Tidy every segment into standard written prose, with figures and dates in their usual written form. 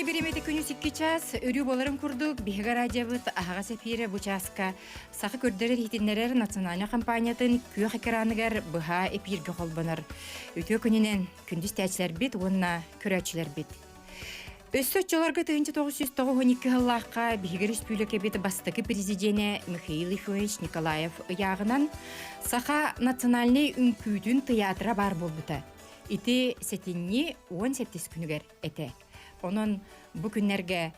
Дьокуускай бириэмэтэ күнүс 2 чаас өрүү буоларын курдук биһиги радиобыт аһаҕас эфирэ бу чааска саха көрдөрөр иһитиннэрэр национальнай компаниятын күөх экраныгар быһа эпииргэ холбонор. Үтүө күнүнэн күндү истээччилэрбит уонна көрөөччүлэрбит. Өссө оччолорго 1992 сыллаахха биһиги республикабыт бастакы президенэ Михаил Ефимович Николаев ыйааҕынан Саха национальнай үҥкүүтүн тыйаатыра баар буолбута. Ити сэтинньи 18 күнүгэр этэ. Онон бу күннэргэ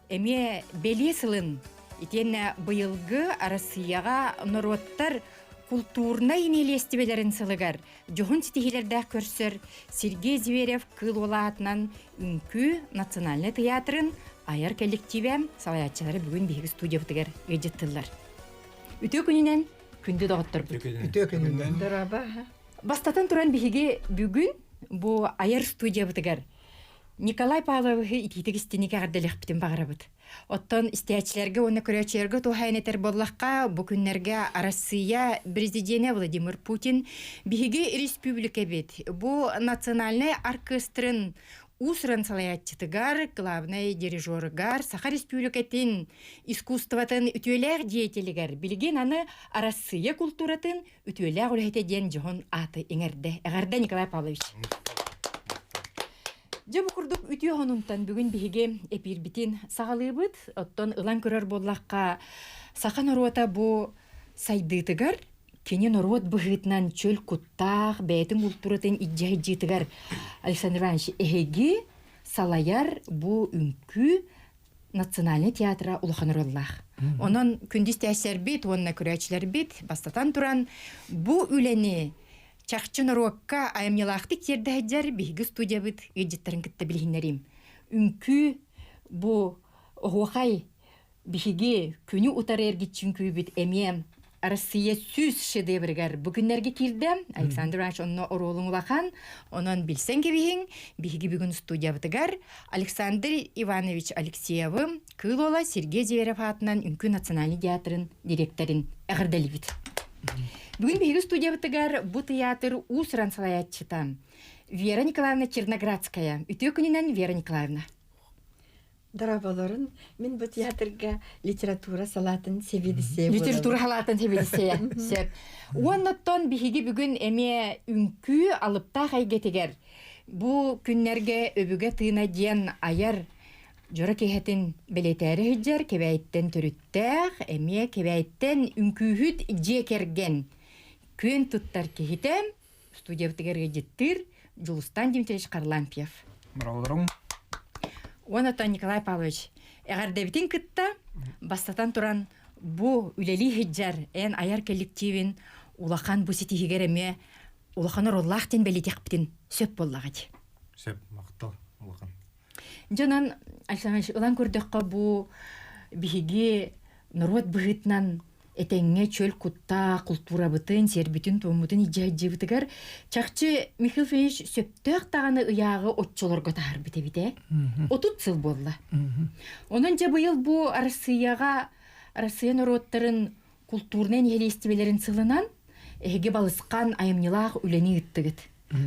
эмиэ бэлиэ сылын итиэннэ быйылгы Арассыыйаҕа норуоттар култуурнай нэһилиэстибэлэрин сылыгар дьоһун ситиһиилэрдээх көрсөр Сергей Зверев Кыыл Уола аатынан Үҥкүү национальнай тыйаатырын айар кэлликтиибэ салайааччылара бүгүн биһиги студиябытыгар ыалдьыттыллар. Үтүө күнүнэн күндү доҕотторбут. Үтүө күнүнэн. Дороба. Бастатан туран биһиги бүгүн бу айар студиябытыгар Николай Павловиһы итиитик истиник эҕэрдэлиэхпитин баҕарабыт. Оттон истээччилэргэ уонна көрөөччүлэргэ туһаайан этэр буоллахха, бу күннэргэ Арассыыйа президенэ Владимир Путин биһиги республикабыт бу национальнай оркестрын уус-уран салайааччытыгар, главнай дирижерыгар, Саха Республикатын искусствотын үтүөлээх деятелигэр билигин аны Арассыыйа култууратын үтүөлээх үлэһитэ диэн дьоһун ааты иҥэрдэ. Эҕэрдэ Николай Павлович. Дьэ бу курдук үтүө хонунтан бүгүн биһиги эпиирбитин саҕалыыбыт. Оттон ылан көрөр буоллахха, саха норуота бу сайдыытыгар кини норуот быһыытынан чөл куттаах, бэйэтин култууратын илдьэ сылдьыытыгар Александр Иванович эһиги салайар бу үҥкүү национальнай театра улахан оруоллаах. Онон күндү истээччилэрбит уонна көрөөччүлэрбит бастатан туран бу үлэни чахчы норуокка айымньылаахтык тиэрдэ сылдьар биһиги студиябыт ыалдьыттарын кытта билиһиннэриим. Үҥкүү бу оһуохай биһиги күнү утары эргиччи үҥкүүбүт эмиэ Россия 100 шедевригэр бу күннэргэ киирдэ. Александр Иванович онно оруолуҥ улахан. Онон билсэн кэбиһиҥ, биһиги бүгүн студиябытыгар Александр Иванович Алексеевы Кыыл Уола Сергей Зверев аатынан Үҥкүү национальнай театрын директорын эҕэрдэлиибит. Бүгүн биһиги студиябытыгар бу тыйаатыр уус-уран салайааччыта Вера Николаевна Черноградская. Үтүө күнүнэн, Вера Николаевна. Дорооболорун, мин бу театрга литература салаатын сэбиэдиссэйэ Литература салаатын сэбиэдиссэйэ. Сөп. Уоннаттан биһиги бүгүн эмиэ үҥкүү алыптаах эйгэтигэр бу күннэргэ өбүгэ тыына диэн айар дьоро киэһэтин бэлиэтээри сылдьар Кэбээйиттэн төрүттээх, эмиэ Кэбээйиттэн үҥкүүһүт дьиэ кэргэн күөн туттар киһитэ студиябытыгар ыалдьыттыыр Дьулустан Дмитриевич Харлампьев. Моролорум. Уонна Николай Павлович, эҕэрдэбитин кытта бастатан туран бу үлэлии сылдьар эн айар коллективин улахан бу ситиһигэр эмиэ улахан оруоллаах диэн бэлиэтиэхпитин сөп буоллаҕа дии. Сөп, махтал улахан. Дьонон Александр ылан көрдөххө бу биһиги норуот быһыытынан этэҥҥэ чөл куттаах култуурабытын, сиэрбитин-туоммутун илдьэ сылдьыбытыгар чахчы Михаил Федорович сөптөөх даҕаны ыйааҕы оччолорго таһаарбыт эбит ээ. 30 сыл буолла. Онон дьэ быйыл бу Арассыыйаҕа Арассыыйа норуоттарын култуурнай нэһилиэстибэлэрин сылынан эһиги балысхан айымньылаах үлэни ыыттыгыт.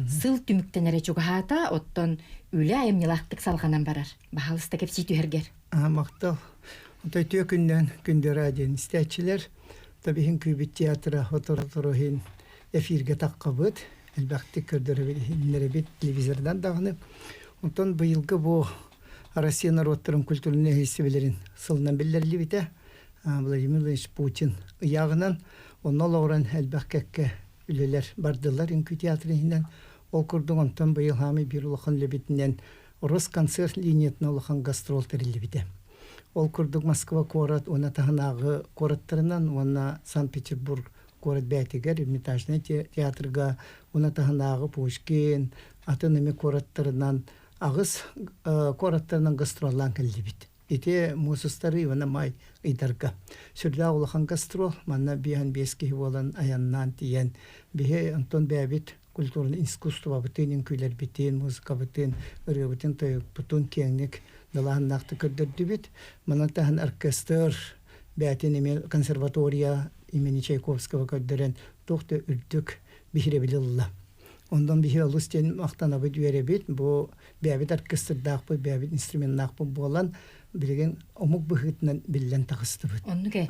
Сыл түмүктэнэрэ чугаһаата, оттон үлэ айымньылаахтык салҕанан барар. Баһаалыста кэпсии түһэргэр. Махтал. Отой түө күннэн күндү диэн истээччилэр табиһин күүбүт театра хоторо-тороһин эфиргэ таххабыт элбэхтик көрдөрөбүт телевизордан даҕаны. Онтон быйылгы бу Россия норуоттарын культурнай нэһилиэстибэлэрин сылынан биллэриллибитэ. Владимир Владимирович Путин ыйааҕынан онно олоҕуран элбэх кэккэ үлэлэр бардылар үҥкүү театрын иһинэн. Ол курдук онтон быйыл хаамый биир улахан үлэбитинэн Росконцерт линиятын улахан гастрол тэриллибитэ. Ол курдук Москва куорат уонна таһынааҕы куораттарынан уонна Санкт-Петербург куорат бээтигэр Эрмитажнай театрга уонна таһынааҕы Пушкин, атын эми куораттарынан аҕыс куораттарынан гастроллаан кэллибит. Ити муусустары Ивана Май ыйдарга. Сүрдээх улахан гастрол, манна биэһэн биэс киһи буолан айаннаан тиийэн, биһи онтон бэйэбит культурнай искусствобытын, үҥкүүлэрбитин, музыкабытын, ырыабытын, тойукпутун киэҥник далааһыннаахтык көрдөрдүбүт. Манан таһан оркестр, бэйэтин эмиэ консерватория имени Чайковского көрдөрөн туох да үрдүк биһирэбили ылла. Онтон биһи олус диэн махтанабыт, үөрэбит. Бу бэйэбит оркестрдаахпыт, бэйэбит инструменнаахпыт буолан, билигин омук быһыытынан биллэн таҕыстыбыт. Оннук ээ.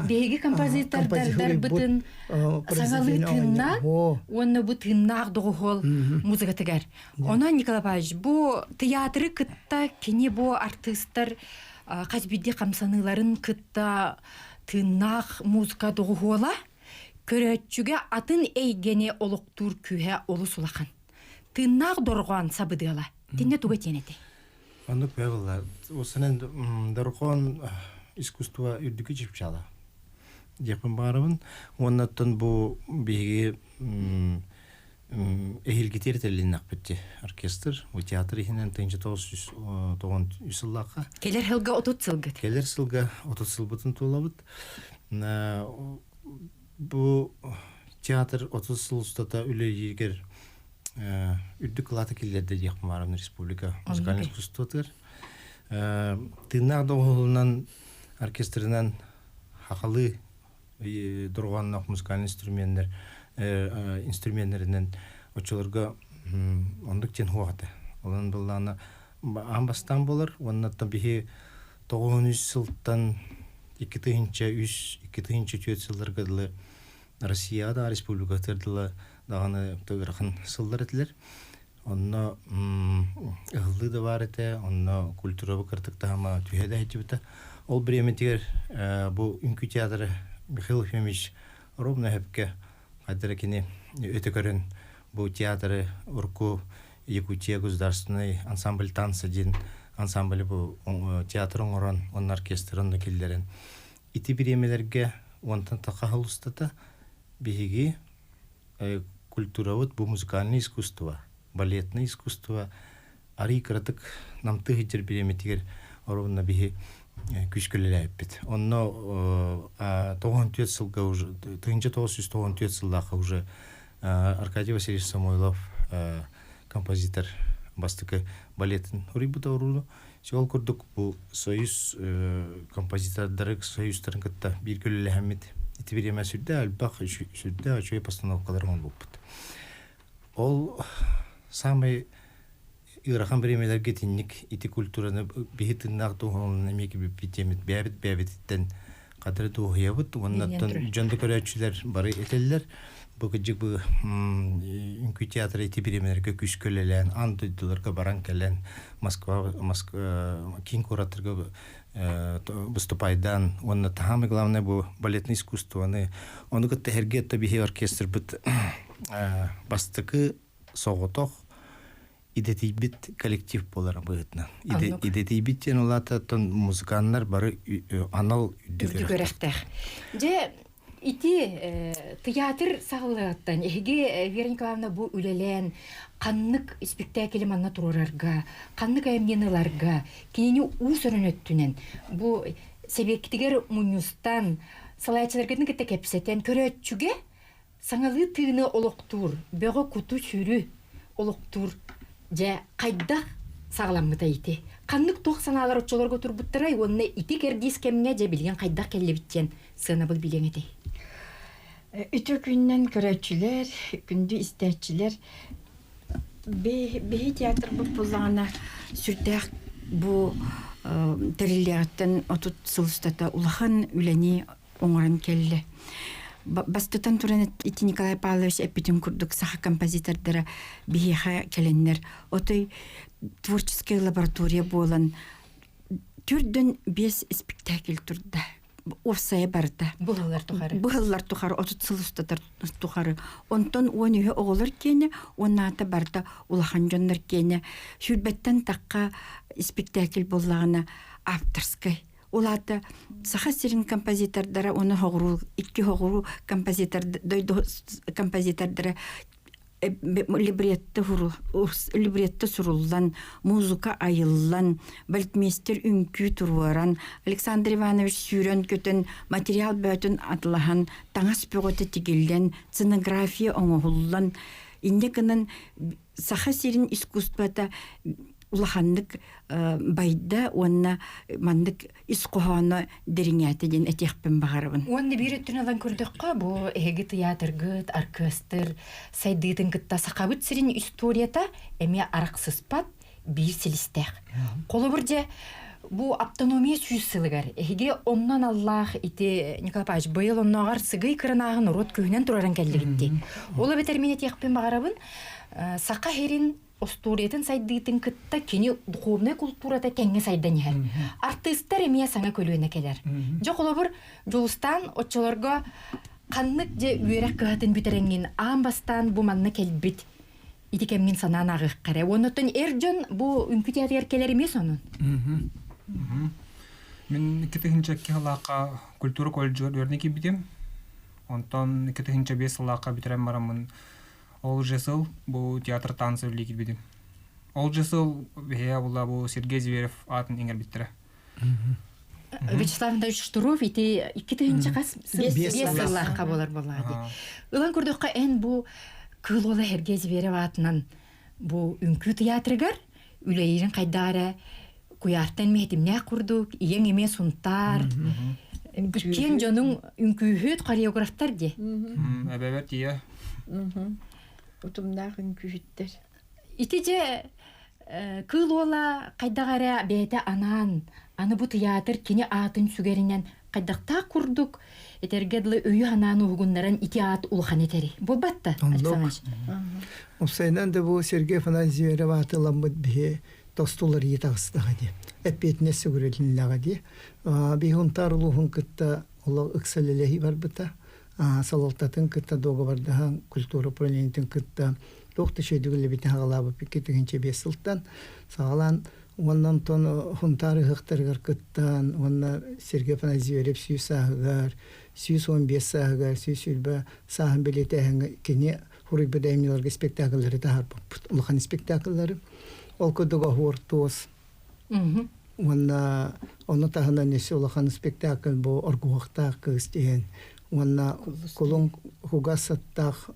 Биһиги композитордарбытын саҥалыы тыыннаах уонна бу тыыннаах доҕуһуол музыкатыгар. Онон Николай Павлович, бу тыйаатыры кытта кини бу артыыстар хас биирдии хамсаныыларын кытта тыыннаах музыка доҕуһуола көрөөччүгэ атын эйгэни олохтуур күүһэ олус улахан. Тыыннаах дорҕоон сабыдыала. Тинне туга тиэн этэй? Оннук бэбылла. Осынан дорҕоон искусство үрдүкү чыпчаала диэхпин баҕарабын. Уоннаттан бу биһиги эһиилгитигэр тэрилиннэхпит оркестр, бу театр иһинэн 1993 сыллаахха. Кэлэр сылга 30 сылгыт. Кэлэр сылга 30 сылбытын туолабыт. Бу театр 30 сыл устата үлэлииригэр үрдүк кылааты киллэрдэ диэхпин баарым республика музыкальнай искусствотыгар. Тыыннаах доҕуһуолунан оркестрынан хахалыы дорҕоонноох музыкальный инструменнэр инструменнэринэн оччолорго оннук диэн суох этэ. Онон былаана аан бастаан буолар уонна биһи 93 сылтан 2003 2004 сылларга дылы Россияҕа да республикатыгар дылы даҕаны ыарахан сыллар этилэр. Онно ыһыллыы да баар этэ, онно культурабы кырдык таһыма түһэ да сылдьыбыта. Ол бириэмэтигэр бу үҥкүү театра Михаил Ефимович ровно сөпкө хайдара кини өтө көрөн бу театры урукку Якутия государственный ансамбль танца диэн ансамблы бу театр оҥорон, онно оркестр онно киллэрэн ити бириэмэлэргэ уонтан тахха сыл устата биһиги культурабыт бу музыкальное искусство, балетное искусство арый кыратык намтыы сылдьар бириэмэтигэр оруобуна биһи күүскэ үлэлээбиппит. Онно 94 сылга уже 1994 сыллаахха уже Аркадий Васильевич Самойлов композитор бастакы балетын уруйбута урууну. Ол курдук бу союз композитордары союзтарын кытта бииргэ үлэлэһэммит ити бириэмэ сүрдээх элбэх сүрдээх үчүгэй постановкалар оҥорбуппут. Ол саамай ыарахан бириэмэлэргэ итинник ити культураны биһи тыыннаах туһунан эмиэ кибиппит диэммит бэйэбит бэйэбититтэн хатыры туоһуйабыт уонна дьон да көрөөччүлэр бары этэллэр бу кырдьык бу үҥкүү театра ити бириэмэлэргэ күүскэ үлэлээн аан дойдуларга баран кэлэн Москва киин куораттарга выступайдаан уонна самое главное бу балетное искусствоны ону кытта эргэ биһи оркестрбыт бастакы соҕотох идэтийбит коллектив буолар быһыытынан. Идэтийбит диэн улаата музыканнар бары анал үрдүк үөрэхтээх. Дьэ ити тыйаатыр саҕалыаттан эһиги Вера Николаевна бу үлэлээн ханнык испиктээкили манна туруорарга, ханнык айымньыны ыларга, кинини уус-уран өттүнэн бу сэбиэккитигэр мунньустан салайааччыларгытын кытта кэпсэтэн көрөөччүгэ Саҥалыы тыыны олохтуур, бөҕө куту-сүрү олохтуур дьэ хайдах саҕаламмытай ити? Ханнык туох санаалар оччолорго турбуттарай уонна ити кэрдиис кэмҥэ дьэ билигин хайдах кэллибит диэн сыанабыл билиэҥ этэй? Үтүө күнүнэн көрөөччүлэр, күндү истээччилэр. Биһи театрбыт буллаҕына сүрдээх бу тэриллиэҕиттэн 30 сыл устата улахан үлэни оҥорон кэллэ. Бастатан туран ити Николай Павлович эппитин курдук саха композитордара биһиэхэ кэлэннэр отой творческая лаборатория буолан түрдөн биэс спектакль турда уопсайа барда. Быһыллар тухары. Быһыллар тухары, 30 сыл устатар тухары. Онтон уон үһү оҕолор киэнэ, уоннаата барда улахан дьоннор киэнэ. Сүүрбэттэн тахха спектакль буоллаҕына авторскай Ол аата Саха сирин композитордара уонна хоҕуруу икки хоҕуруу композитор дойду композитордара либретто либретто суруллан, музыка айыллан, балетмейстер үҥкүү туруоран, Александр Иванович сүүрэн-көтөн, материал бөөтүн атылаһан, таҥас бөҕөтө тигиллэн, сценография оҥоһуллан, инньэ гынан Саха сирин искусствота. Улаханнык байда уонна маннык ис хоһооно дириҥээтэ диэн этиэхпин баҕарабын. Уонна биир өттүн ылан көрдөххө, бу эһиги тыйаатыргыт, аркыастыр сайдыытын кытта Сахабыт сирин историята эмиэ арахсыспат биир силистээх. Холобур дьэ, бу автономия сүүс сылыгар эһиги оннон аллаах ити Николай Павлович быйыл оннооҕор сыгый кырынааҕы норуот күүһүнэн тураран кэллигит дии. Ол эбэтэр мин этиэхпин баҕарабын, саха сирин остуоруйатын сайдыытын кытта кини духовнай култуурата тэҥҥэ сайдан иһэр. Артыыстар эмиэ саҥа көлүөнэ кэлэр. Дьэ холобур, Дьулустаан оччолорго ханнык дьэ үөрэх кыһатын бүтэрэҥҥин аан бастаан бу манна кэлбит ити кэмҥин санаан ааҕыахха эрэ. Уонна оттон эр дьон бу үҥкүү театрыгар кэлэр эмиэ сонун. Мин 2002 сыллаахха культура колледжыгар үөрэнэ киирбитим. Онтон 2005 сыллаахха бүтэрэн бараммын Ол же сыл бу театр танца үлэлии киирбитим. Ол же сыл биһиэ була бу Сергей Зверев аатын иҥэрбиттэрэ. Вячеслав Андреевич Штуров ити 2000 хас биэс сыллаахха буолар буоллаҕа дии. Ылан көрдөххө эн бу Кыыл Уола Сергей Зверев аатынан бу үҥкүү тыйаатырыгар үлэлиирин хайдах эрэ куйаартан миэтимнээх курдук, ийэҥ эмиэ Сунтаар, иккиэн дьонуҥ үҥкүүһүт хореографтар дии. Эбэбэр тиийэ. Утумнаах үҥкүүһүттэр. Ити дьэ Кыыл Уола хайдах эрэ бэйэтэ анаан, аны бу тыйаатыр кини аатын сүгэринэн хайдахтаах курдук этэргэ дылы өйү-санааны уһугуннаран ити аат улахан этэри. Буолбат да, Александр Уопсайынан да бу Сергей Афанасьевич Зверев аатыламмыт биһи тостулар таҕыстаҕа дии. Эппиэтинэс сүгүрүлүннэҕэ дии. Биһи Унтаар улууһун кытта олох ыксалэлэһии барбыта. Салалтатын кытта дуогабардаһан культура управлениетын кытта туох да үчүгэйдик хаҕалаабыт 2005 сылтан саҕалаан уонна онтон Хунтаар ыһыахтарыгар кыттан уонна Сергей Афанасьевич Зверев 100 сааһыгар, 115 сааһыгар, 120 сааһын бэлиэтээһиҥҥэ кини хуруйбут айымньыларга спектакльлары таһаарбыппыт. Улахан спектакльлары. Ол курдук оһуор туос уонна ону таһынан өссө улахан спектакль бу оргуһуохтаах кыыс диэн уонна кулун хугас саттаах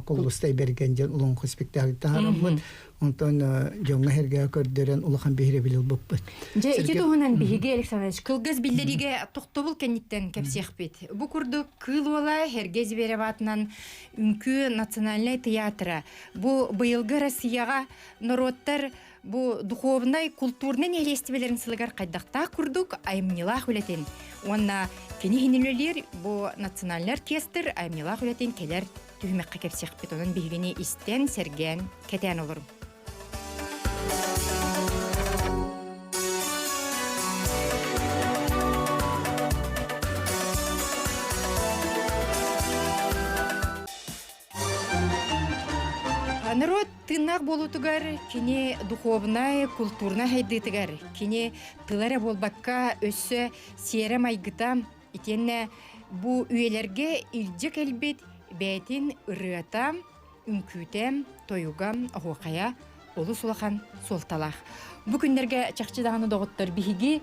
Куллустай Бэргэн диэн улуҥху спектакль таһаараммыт. Онтон дьоҥҥо сэргэҕэ көрдөрөн улахан биһирэбил ылбыппыт. Дьэ, ити туһунан биһиги Александрович кылгас биллэриигэ тохтобул кэнниттэн кэпсиэхпит. Бу курдук Кыыл Уола Сергей Зверев аатынан Үҥкүү национальнай тыйаатыра бу быйылгы Россияҕа норуоттар бу духовнай культурнай нэһилиэстибэлэрин сылыгар хайдахтаах курдук айымньылаах үлэтин уонна кини иһин үлэлиир бу национальнай оркестр айымньылаах үлэтин кэлэр түһүмэххэ кэпсиэхпит. Онон биһигини истэн, сэргээн, кэтээн олорун. Народ тыыннаах буолуутугар кини духовнай, культурнай хайдыытыгар, кини тыла эрэ буолбакка, өссө сиэрэ-майгыта итиэннэ бу үйэлэргэ илдьэ кэлбит бэйэтин ырыата, үҥкүүтэ, тойуга, оһуохайа олус улахан суолталаах. Бу күннэргэ чахчы даҕаны доҕоттор биһиги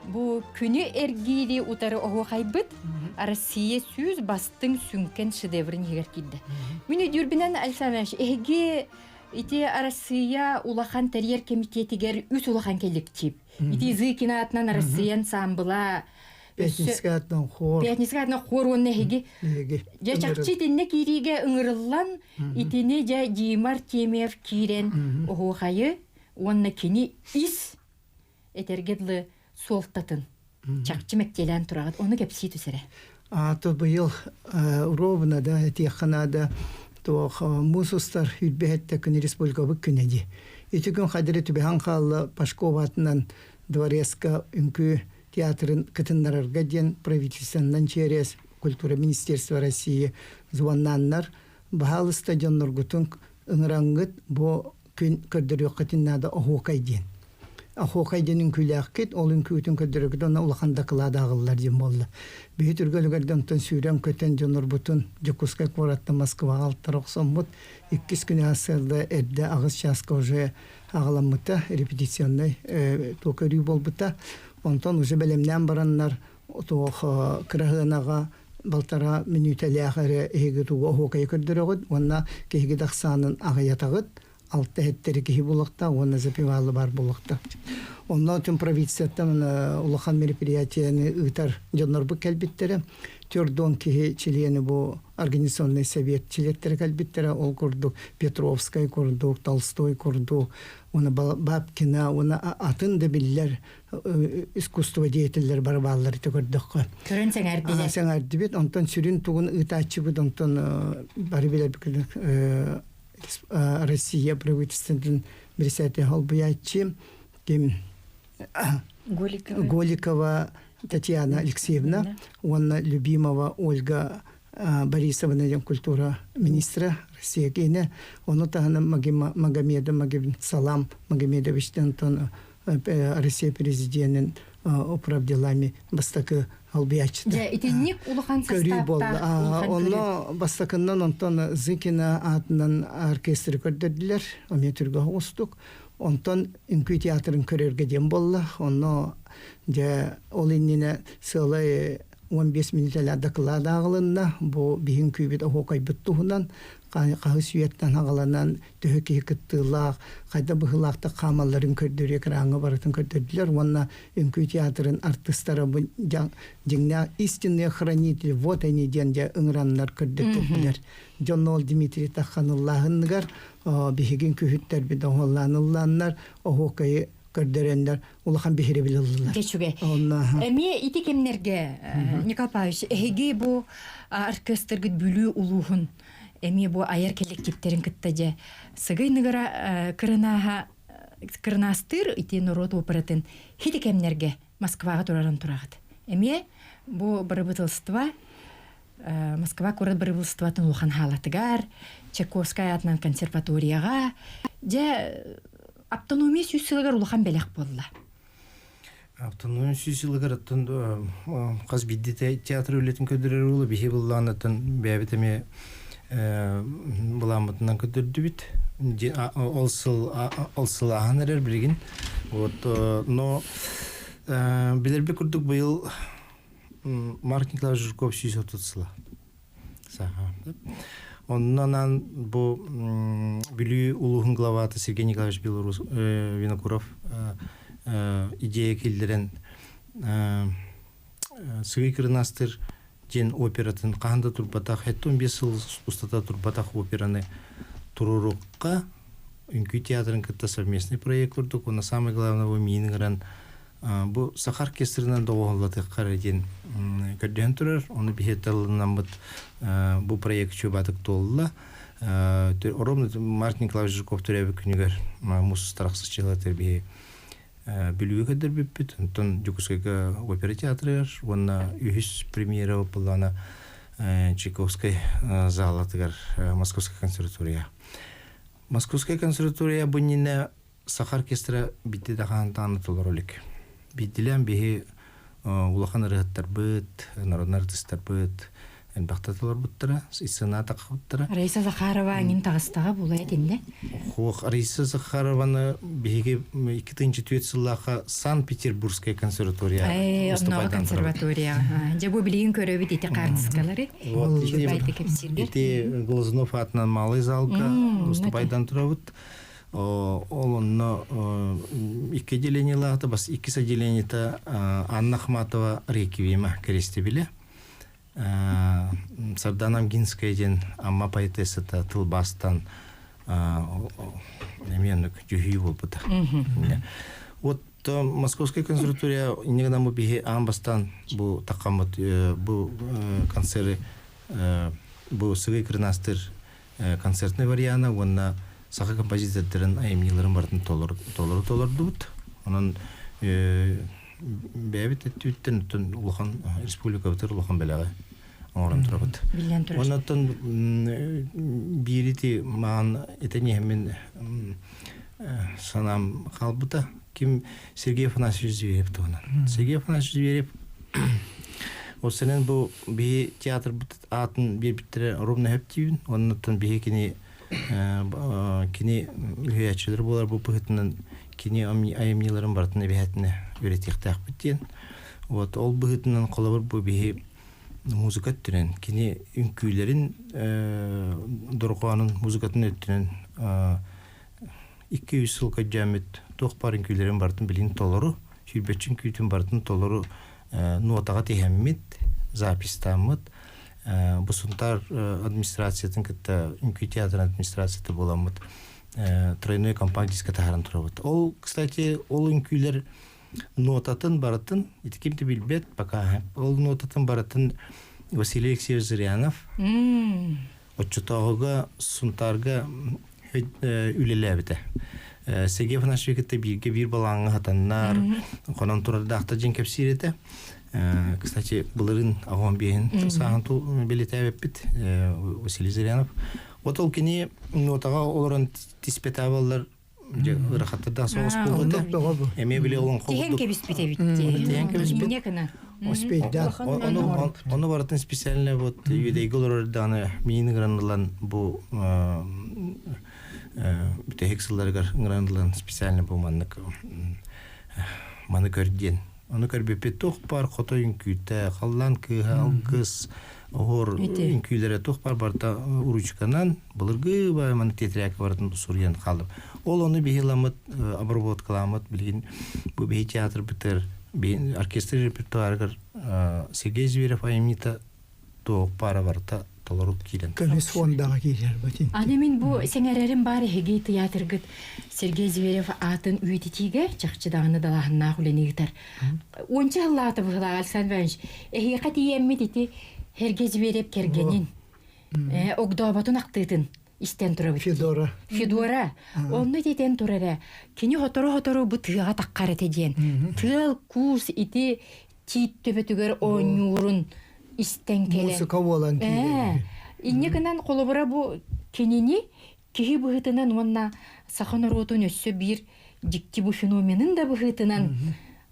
бу күнү эргиири утары оһуохайбыт Россия 100 бастыҥ сүҥкэн шедеврин иһигэр киирдэ. Мин өйдүүрбүнэн Александр Иванович, эһиги ити Россия улахан тэрийэр кэмитиэтигэр үс улахан коллектив. Ити Зыкина атынан Россия ансамбла Пятницкай атынан хор. Пятницкай атынан хор уонна эһиги. Дьэ чахчы итиннэ киириигэ ыҥырыллан итини дьэ Дима Артемьев киирэн оһуохайы уонна кини ис этэргэ дылы суолтатын чахчы мэктиэлээн тураҕыт. Ону кэпсии түс эрэ. А то быйыл ровно да этиэххэ наада туох муус устар үрбэһэттэ күн республикабыт күнэ дии. Ити күн хадыры түбэһэн хаалла Пашкова атынан дворецка үҥкүү театрын кытыннарарга диэн правительственнан через культура министерства России звоннааннар баһаалыста дьонноргутун ыҥыраҥҥыт бу күн көрдөрүөххүтүн наада оһуокай диэн. Оһуокай диэн үҥкүүлээхкит, ол үҥкүүтүн көрдөрөргүт уонна улахан дакылаат ааҕыллар диэн буолла. Биһи түргөлүгэрдэ онтон сүүрэн-көтөн дьоннорбутун Дьокуускай куораттан Москваҕа алтара охсоммут иккис күнү сарсыарда эрдэ аҕыс чааска уже аҕаламмыта, репетиционнай туох көрүү буолбута. Онтон уже бэлэмнээн бараннар туох кыраһыанаҕа балтараа мүнүүтэлээх эрэ эһиги тугу оһуокайы көрдөрөҕүт уонна киһиги да ахсаанын аҕыйатаҕыт. алта хеттери киһи булуохтаах уонна запевалы бар буолуохтаах. Онно түн правительствоттан улахан мероприятияны ыытар дьоннорбут кэлбиттэрэ. Төрдон киһи чилиэни бу организационный совет чилиэттэрэ кэлбиттэрэ. Ол курдук Петровскай курдук, Толстой курдук, уонна Бабкина, уонна атын да биллэр искусство деятеллэр бары бааллар ити көрдөххө. Көрөн сэҥээрдилэр. Сэҥээрдибит. Онтон сүрүн тугун ыытааччыбыт, онтон бары билэр Россия правительствотын председатель холбуйааччы ким Голикова. Голикова Татьяна Алексеевна уонна Любимова Ольга Борисовна диэн культура министра Россия киинэ. Ону таһынан Магомеда Салам Магомедовичтан Россия президенин управделами бастакы албияччыта. Дьэ, итинник улахан Көрүү буолла. составтаах улахан көрүү. Онно бастакыннан онтон Зыкина аатынан оркестры көрдөрдүлэр. Эмиэ түргө оҕустук. Онтон үҥкүү театрын көрөргө диэн буолла. Онно дьэ ол иннинэ сыалай 15 мүнүүтэлээх доклад ааҕылынна. Бу биһин күүбүт оһуокайбыт туһунан хаһыс үйэттэн аҕаланан төһө киһи кыттыылаах, хайда быһыылаахтык хаамалларын көрдөрүү экраҥҥа барытын көрдөрдүлэр уонна үҥкүү театрын артыыстара бу дьиҥнээх истинные хранители вот они диэн дьэ ыҥыраннар көрдөрдүлэр. Дьон ол Дмитрий Тахханыллааһынныгар биһигин күһүттэрбит оһоллаан ыллааннар оһуокайы көрдөрөннөр улахан биһирэбил ыллылар. Дьэ Эмиэ ити кэмнэргэ Николай Павлович, эһиги бу оркестргыт Бүлүү улууһун эмиэ бу айар кэллэктииптэрин кытта дьэ сыгый ныгыра кырынааһа кырынаастыыр ити норуот оператын хити кэмнэргэ Москваҕа турарын тураҕыт. Эмиэ бу бырабыыталыстыба Москва куорат бырабыыталыстыбатын улахан хаалатыгар, Чайковскай аатынан консерваторияҕа дьэ автономия сүүс сылыгар улахан бэлэх буолла. Автономия сүүс сылыгар оттон хас биирдии театр үлэтин көрдөрөр уола биһи былаан оттон бэйэбит эмиэ былааммытынан көрдөрдүбүт. Ол сыл ол сыл ааһан эрэр билигин. Вот но билэрбит курдук быйыл Марк Николаевич Жирков 130 сыла. Саха. Оннонан бу Бүлүү улууһун главата Сергей Николаевич Белорус Винокуров идея киллэрэн Сыгый Кырынастыр диэн оператын хаһан да турбатах, 75 сыл устата турбатах операны туруорукка үҥкүү театрын кытта совместный проект курдук, уонна самое главное бу миин ыҥыран Бу саха оркестрынан доҕуһуллатыахха эрэ диэн көрдөһөн турар. Ону биһи талынаммыт бу проект чуобатык туолла. Ровно Март Николаевич Жирков төрөөбүт күнүгэр муус тарахсыччылатыр биһи Бүлүүгэ көрдөрбүппүт. Онтон Дьокуускайга опера театрыгар уонна үһүс премьера буоллаҕына Чайковскай залатыгар Московскай консерватория. Московскай консерватория бу иннинэ Саха оркестра биирдэ даҕаны даҕаны толоро илик. Биирдилээн биһи улахан ырыаһыттарбыт, народнай артыыстарбыт элбэхтэ толорбуттара, сцена таххыбыттара. Раиса Захарова эҥин таҕыстаҕа була этиннэ. Хуох Раиса Захарованы биһиги 2004 сыллаахха Санкт-Петербургская консерватория Оннооҕу консерватория. Дьэ бу билигин көрөбүт ити хаартыскалары. Ити Глазунов атынан малый залга выступайдан турабыт. Ол онно икки отделениелаахта бас иккис отделениета Анна Ахматова Реквиема крестибиле. Сардана Амгинская диэн Амма поэтессата тылбаастан эмиэ дьүһүй буолбута. Вот Московская консерватория иннигинэн бу биһи аан бастаан бу такаммыт бу концеры бу сыгый кырнаастыр концертный вариана уонна саха композитордарын айымньыларын барытын толору толордубут. Онон бэйэбит өттүттэн оттон улахан республикабытыгар улахан бэлэҕи оҥорон турабыт. Биллэн турар. Уонна оттон биирити маан этэн иһэммин санаам хаалбыта. Ким Сергей Афанасьевич Зверев туһунан. Сергей Афанасьевич Зверев ол сэнэн бу биһи театрбыт аатын биэрбиттэрэ ровно хөптүүн оннуттан биһи кини кини үһүйээччилэр буолар бу быһыытынан кини айымньыларын барытын эбэһээтинэ үөрэтиэхтээхпит диэн вот ол быһыытынан холобур бу биһи музыка өттүнэн кини үҥкүүлэрин дорҕоонун музыкатын өттүнэн 200 сыл көдьөөммүт туох баар үҥкүүлэрин барытын билин толору, сүүрбэччэ үҥкүүтүн барытын толору нуотаҕа тиһэммит, записьтааммыт, бу Сунтаар администрациятын кытта үҥкүү театрын администрацията буоламмыт тройной компакт-диска таһааран турабыт. Ол, кстати, ол үҥкүүлэр нотатын барытын, ити ким да билбэт пока, ол нотатын барытын Василий Алексеевич Зырянов оччотооҕуга Сунтаарга үлэлээбитэ. Сергей Афанасьевич кытта бииргэ биир балааҥҥа хатаннар, хонон турардаахта дьин кэпсиир этэ. Кстати, былырыын аҕам биэһин сааһын билитээбиппит Василий Зырянов. Вот ол кини нотаҕа олорон тиспэтаабаллар дьэ ырахаттардаах соҕус буолбута. Эмиэ били олоҥхо Тиһэн кэбиспит эбит. Тиһэн кэбиспит. Инньэ гына. Ону ону барытын специально вот үөдэйгэ олорор даҕаны миин ыҥыран ылан бу бүтэһик сылларыгар ыҥыран ылан специально бу маннык маны көр диэн. Ону көрбүппүт туох баар хотой үҥкүүтэ, халлаан кыыһа, алгыс, оһуор үҥкүүлэрэ туох баар барыта ручканан былыргы баай маны тиэтирээккэ барытын суруйан хааллым. Ол ону биһи ыламмыт обработкаламмыт билигин бу биһи театрбытыгар оркестр репертуарыгар Сергей Зверев айымньыта туох баара барыта толору киирэн Көмүс фондаҕа киирэр бутин. Аны мин бу сэҥээрэрим баар эһиги тыйаатыргыт Сергей Зверев аатын үйэтитиигэ чахчы даҕаны далааһыннаах үлэни ыытар. Уонча сыллаата быһылаах Александр Иванович, эһиэхэ тиийэммит ити Сергей Зверев кэргэнин, огдооботун ахтыытын истэн турабыт. Федора. Федора. Онно этэн турара. Кини хотору-хотору бу тыаҕа таххар этэ диэн. Тыал куус ити тиит төбөтүгэр оонньуурун истэн кэлэн. Музыка буолан киирэр. Инньэ гынан холобура бу кинини киһи быһыытынан уонна саха норуотун өссө биир дьикти бу феноменын да быһыытынан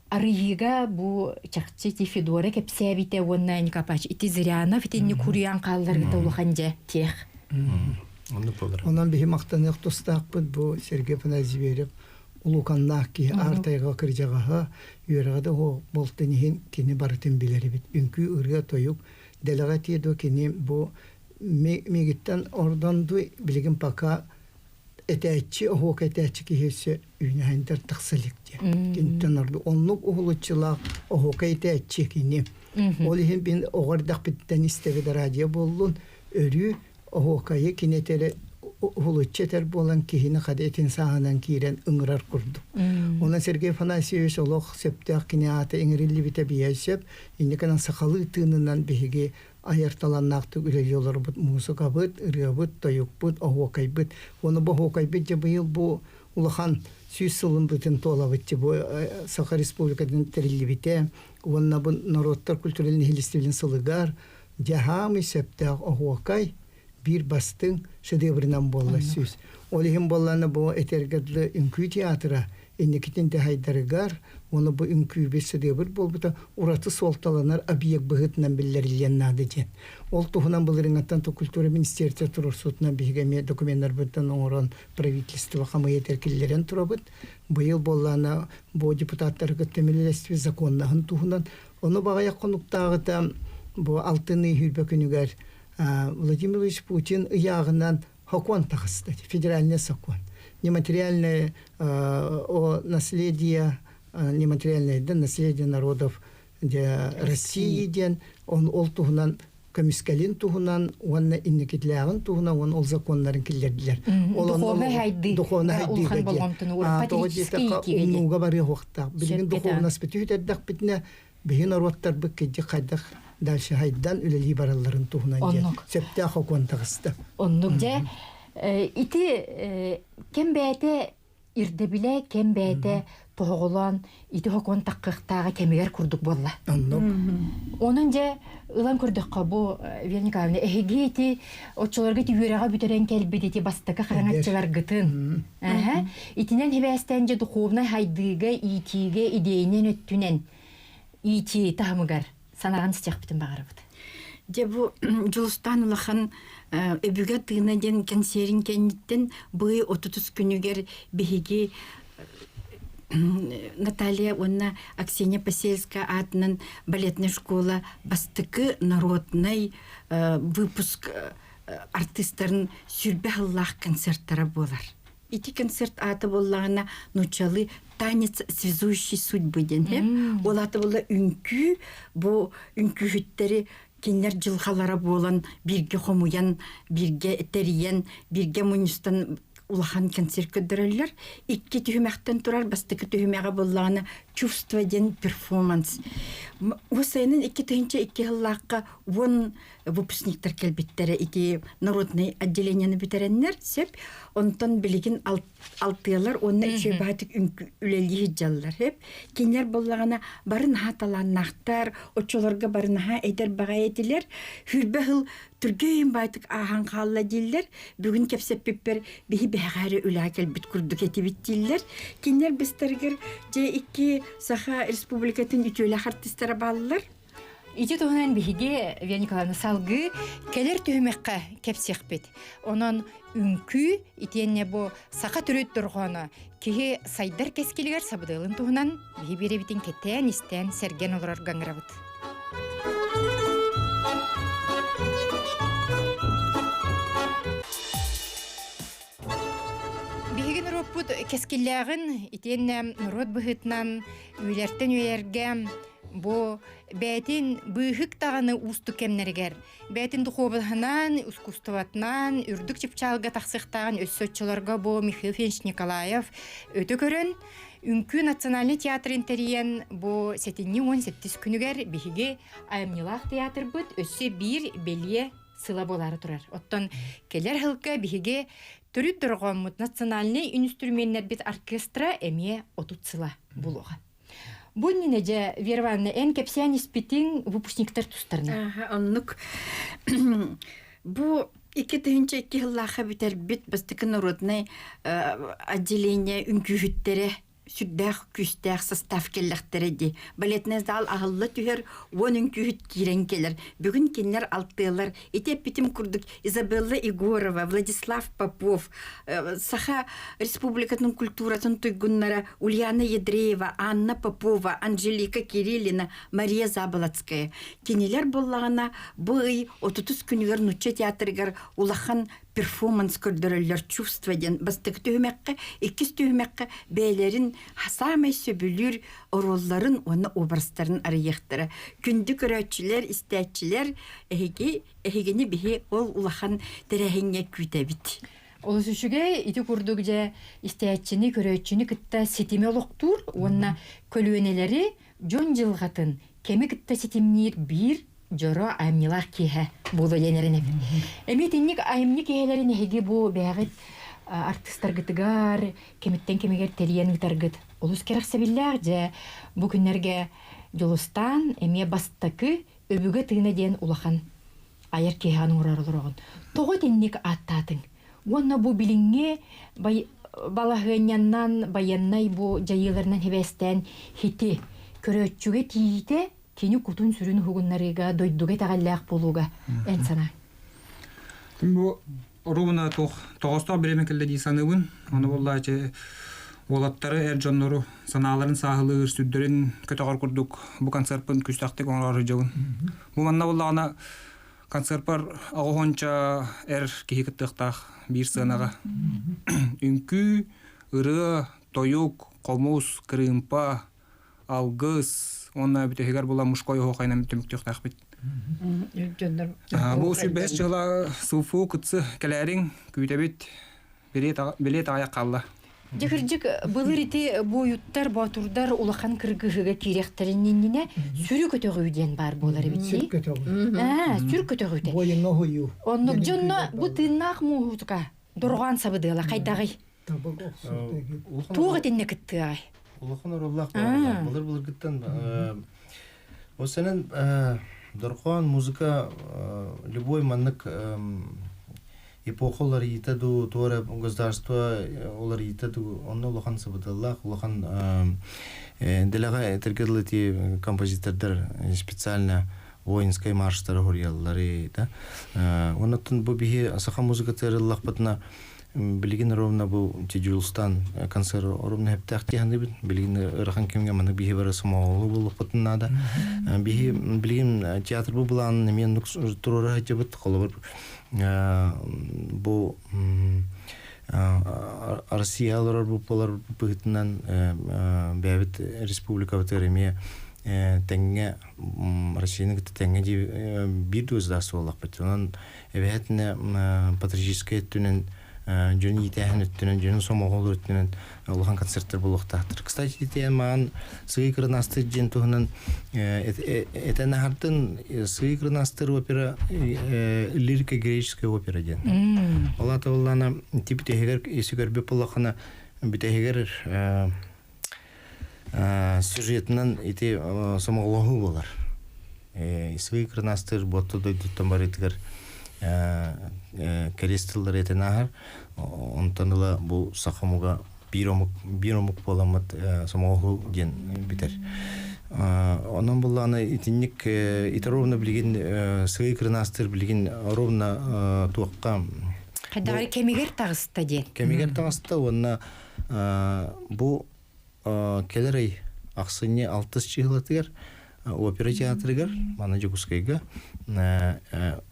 арыйыыга бу чахчы ити Федора кэпсээбитэ уонна Никопач ити Зырянов итинни куруйан хаалларыта улахан дьэ тех. Онон биһи махтаныах тустаахпыт бу Сергей Афанасьевич Зверев улууканнаах киһи аар тайҕа кырдьаҕаһа үөрэҕэ да буолтун иһин кини барытын билэр эбит. Үҥкүү, ырыа, тойук дэлэҕэ этиэ дуо кини бу миигиттэн ордон дуу билигин пока этээччи, оһуока этээччи киһи өссө үүнэһэнтэр тахса илик диэн. Киниттэн ордук оннук уһулуччулаах оһуока этээччи кини. Ол иһин мин оҕо эрдэхпиттэн истэбит радио буоллун, өрүү оһуокайы кини этэрэ уһулуччу этэр буолан киһини хада этин сааһынан киирэн ыҥырар курдук. Онон Сергей Афанасьевич олох сөптөөх кини аата иҥэриллибитэ биһиэхэ сөп. Инникинэн сахалыы тыынынан биһиги айар талааннаахтык үлэлии олорбут муусукабыт, ырыабыт, тойукпут, оһуокайбыт. Уонна бу оһуокайбыт дьэ быйыл бу улахан 100 сылын бытын туолабыт бу Саха Республикатын тэриллибитэ уонна бу норуоттар культуральнай нэһилиэстибэлин сылыгар дьаһаамый сөптөөх оһуокай биир бастыҥ шедевринэн буолла 100. Ол иһин буоллаҕына бу этэргэ дылы үҥкүү театра инникитин дьаһайдарыгар уонна бу үҥкүүбүт шедевр буолбута ураты суолталанар объект быһыытынан биллэриллиэн наада диэн. Ол туһунан былырыыҥҥаттан культура министерствота туруорсуутунан биһиги эмиэ докуменнарбытын оҥорон правительство хамыйа киллэрэн турабыт. Быйыл буоллаҕына бу депутаттары кытта милилэстибит законнаһын туһунан. Ону баҕайах хонуктааҕыта бу алтынньы 20 күнүгэр Владимир Владимирович Путин ыйааҕынан сокуон таҕыста, федеральный сокуон. Нематериальное о наследие, нематериальное да, наследие народов России диэн ол туһунан көмүскэлин туһунан уонна инникитилээҕин туһунан уонна ол законнарын киллэрдилэр. Ол духовнай хайдыы. Духовнай хайдыыга диэн. Тоҕо диэтэххэ умнууга барыа Билигин духовнаспыты үтэрдэхпитинэ биһи норуоттарбыт кырдьык хайдах дальше хайдан үлэлии баралларын туһунан диэн сөптөөх окуон таҕыста. Оннук дьэ ити кэм бэйэтэ ирдэбилэ кэм бэйэтэ тоһоҕолоон ити хокуон таххыахтааҕа кэмигэр курдук буолла. Оннук. Онон дьэ ылан көрдөххө бу Вера Николаевна эһиги ити оччолорго ити үөрэҕэ бүтэрэн кэлбит ити бастакы хараҥаччыларгытын итинэн хибээстээн дьэ духовнай хайдыыга иитиигэ идеянан өттүнэн иитии таһымыгар санаҕын истиэхпитин баҕарабыт. Дьэ бу Дьулустаан улахан өбүгэ тыына диэн кэнсиэрин кэнниттэн быйыл 30 күнүгэр биһиги Наталья уонна Аксения Посельская аатынан балетная школа бастакы народнай выпуск артыыстарын сүрбэ сыллаах концертара буолар. Ити концерт аата буоллаҕына нууччалыы танец связующий судьбы диэн. Ол аата буолла үҥкүү бу үҥкүүһүттэри кинилэр дьылҕалара буолан бииргэ хомуйан, бииргэ тэрийэн, бииргэ мунньустан улахан концерт көрдөрөллөр. Икки түһүмэхтэн турар бастакы түһүмэҕэ буоллаҕына чувство диэн перформанс. Уосайынан 2002 сыллаахха 10 выпускниктар кэлбиттэрэ ити народный отделениены бүтэрэннэр сөп. Онтон билигин алтыалар уонна үчүгэй баһатык үлэлии сылдьаллар сөп. Кинилэр буоллаҕына бары наһаа талааннаахтар, оччолорго бары наһаа эдэр баҕайы этилэр. Хүрбэ сыл түргэн баайтык ааһан хаалла дииллэр. Бүгүн кэпсэппиппэр биһи бэҕэһээ үлэҕэ кэлбит курдук этибит дииллэр. Кинилэр быстарыгар дьэ икки Саха Республикатын үтүөлээх артыыстара бааллар. Ити туһунан биһиги Вера Николаевна салгыы кэлэр түһүмэххэ кэпсиэхпит. Онон үҥкүү итиэннэ бу саха төрүт дорҕооно киһи сайдар кэскилигэр сабыдыалын туһунан биһи биэрэбитин кэтээн истэн сэргэн олорорго ыҥырабыт. Биһиги норуоппут кэскиллээҕин итиэннэ норуот быһыытынан үйэлэртэн үйэлэргэ бу бэйэтин быыһык даҕаны уустук кэмнэригэр бэйэтин духуобунаһынан, искусствотынан үрдүк чыпчаалга тахсыахтааҕын өссө оччолорго бу Михаил Федорович Николаев өтө көрөн Үҥкүү национальнай театрын тэрийэн бу сэтинньи 18 күнүгэр биһиги айымньылаах театрбыт өссө биир бэлиэ сыла буолаары турар. Оттон кэлэр сылга биһиги төрүт дорҕооммут национальнай үнүстүрүмүөннэрбит оркестра эмиэ 30 сыла буолуоҕа. Бу иннинэ дьэ, Вера Ивановна, эн кэпсээн испитиҥ выпускниктар тустарынан. Оннук. Бу 2002 сыллаахха бүтэрбит бастакы народнай отделение үҥкүүһүттэрэ сүрдээх күүстээх состав кэллэхтэрэ дии. Балетный зал аһылла түһэр, 10 үҥкүүһүт киирэн кэлэр. Бүгүн кинилэр алтыалар. Ити эппитим курдук Изабелла Егорова, Владислав Попов, Саха Республикатын культуратын туйгуннара Ульяна Ядреева, Анна Попова, Анжелика Кириллина, Мария Заболоцкая. Кинилэр буоллаҕына бу ый 30 күнүгэр Нучча театрыгар улахан перформанс көрдөрөллөр чувство диэн бастакы түһүмэххэ, иккис түһүмэххэ бэйэлэрин саамай сөбүлүүр оруолларын уонна образтарын арыйыахтара. Күндү көрөөччүлэр, истээччилэр, эһиги эһигини биһи ол улахан тэрээһиҥҥэ күүтэбит. Олус үчүгэй, ити курдук дьэ истээччини, көрөөччүнү кытта ситими олохтуур уонна көлүөнэлэри дьон дьылҕатын кэми кытта ситимниир биир дьоро айымньылаах киэһэ буолуо диэн эрэнэбин. Эмиэ итинник айымньы киэһэлэрин эһиги бу бэйэҕит артыыстаргытыгар кэмиттэн кэмигэр тэрийэн ыытаргыт олус кэрэхсэбиллээх дьэ бу күннэргэ Дьулустаан эмиэ бастакы Өбүгэ тыына диэн улахан айар киэһэҕин оҥорор олороҕун. Тоҕо итинник ааттаатыҥ? Уонна бу билиҥҥи балаһыанньаннан байыаннай бу дьайыыларынан сибээстээн хити көрөөччүгэ тиийиитэ кини кутун-сүрүн уһугуннарыыга, дойдуга итэҕэллээх буолууга эн санаа? Бу Оруобуна туох тоҕоостоох бириэмэ кэллэ дии саныыбын. Ону буоллаачы уолаттары, эр дьоннору санааларын сааһылыыр, сүрдэрин көтөҕөр курдук бу концерпын күүстээхтик оҥорор сылдьабын. Бу манна буоллаҕына концерпар оҕоһонча эр киһи кыттыахтаах биир сыанаҕа. Үҥкүү, ырыа, тойук, хомус, кырыымпа, алгыс уонна бүтэһигэр була мужской оһуохайынан түмүктүөхтээхпит. Бу сүүрбэһис дьыла СУФУ кытсы кэлээриҥ күүтэбит билиэт аҕыйах хаалла. Дьэ кырдьык былыр ити буойуттар, боотурдар улахан кыргыһыыга киириэхтэрин иннинэ сүрү көтөҕүү диэн баар буолар эбит Сүр көтөҕүү. Сүр көтөҕүүтэ. Буойуҥҥа уһуйуу. Оннук дьонно бу тыыннаах муоһутука дорҕоон сабыдыала хайдаҕый? Табык охсуута Туох итиннэ кыттыаҕай? Улахан оруоллаах буолар. Былыр-былыргыттан ол сэнэн дорҕоон музыка любой маннык эпоха уларыйыыта дуу, туора государство уларыйыыта дуу, онно улахан сабыдыаллаах, улахан дэлэҕэ этэргэ дылы ити композитордар специально воинскай марштары хоруйаллары да. Оннуттан бу биһи саха музыкатыгар ыллахпытына Билигин ровно бу Дьулустаан концерт ровно хэптээх тиһаныбын. Билигин ырахан кэмҥэ маны биһи бары сомоҕолуу буолуохпутун наада. Биһи билигин театр бу былаанын эмиэ оннук туруора сылдьабыт. Холобур бу Россия олорор буолар быһыытынан бэйэбит республикабытыгар эмиэ тэҥҥэ Россияны кытта тэҥҥэ биир государство буоллахпыт. Онон эбэһээтинэ патриотическай өттүнэн дьон иитээһин өттүнэн, дьонун сомоҕолуур өттүнэн улахан концерттар буолуохтаахтар. Кстати, тиэн маан Сыый Кырынастыр диэн туһунан этэн аһартын Сыый Кырынастыр опера лирика греческая опера диэн. Ол ата буоллаана тип бүтэһигэр esi көрбүт буоллаххына бүтэһигэр сюжетынан ити сомоҕолоһуу буолар. Сыый Кырынастыр буотта дойдуттан барыытыгар кэриэс тыллары этэн ааһар. Онтон ыла бу саха омуга биир омук биир омук буоламмыт сомоҕолоһуу диэн бүтэр. Онон буллаҕына итинник ити ровно билигин сыый кырынаастыр билигин ровно туохха Хайдаҕар кэмигэр таҕыста диэн. Кэмигэр таҕыста уонна бу кэлэр ый ахсынньы алтыс чыһылатыгар опера театрыгар маны Дьокуускайга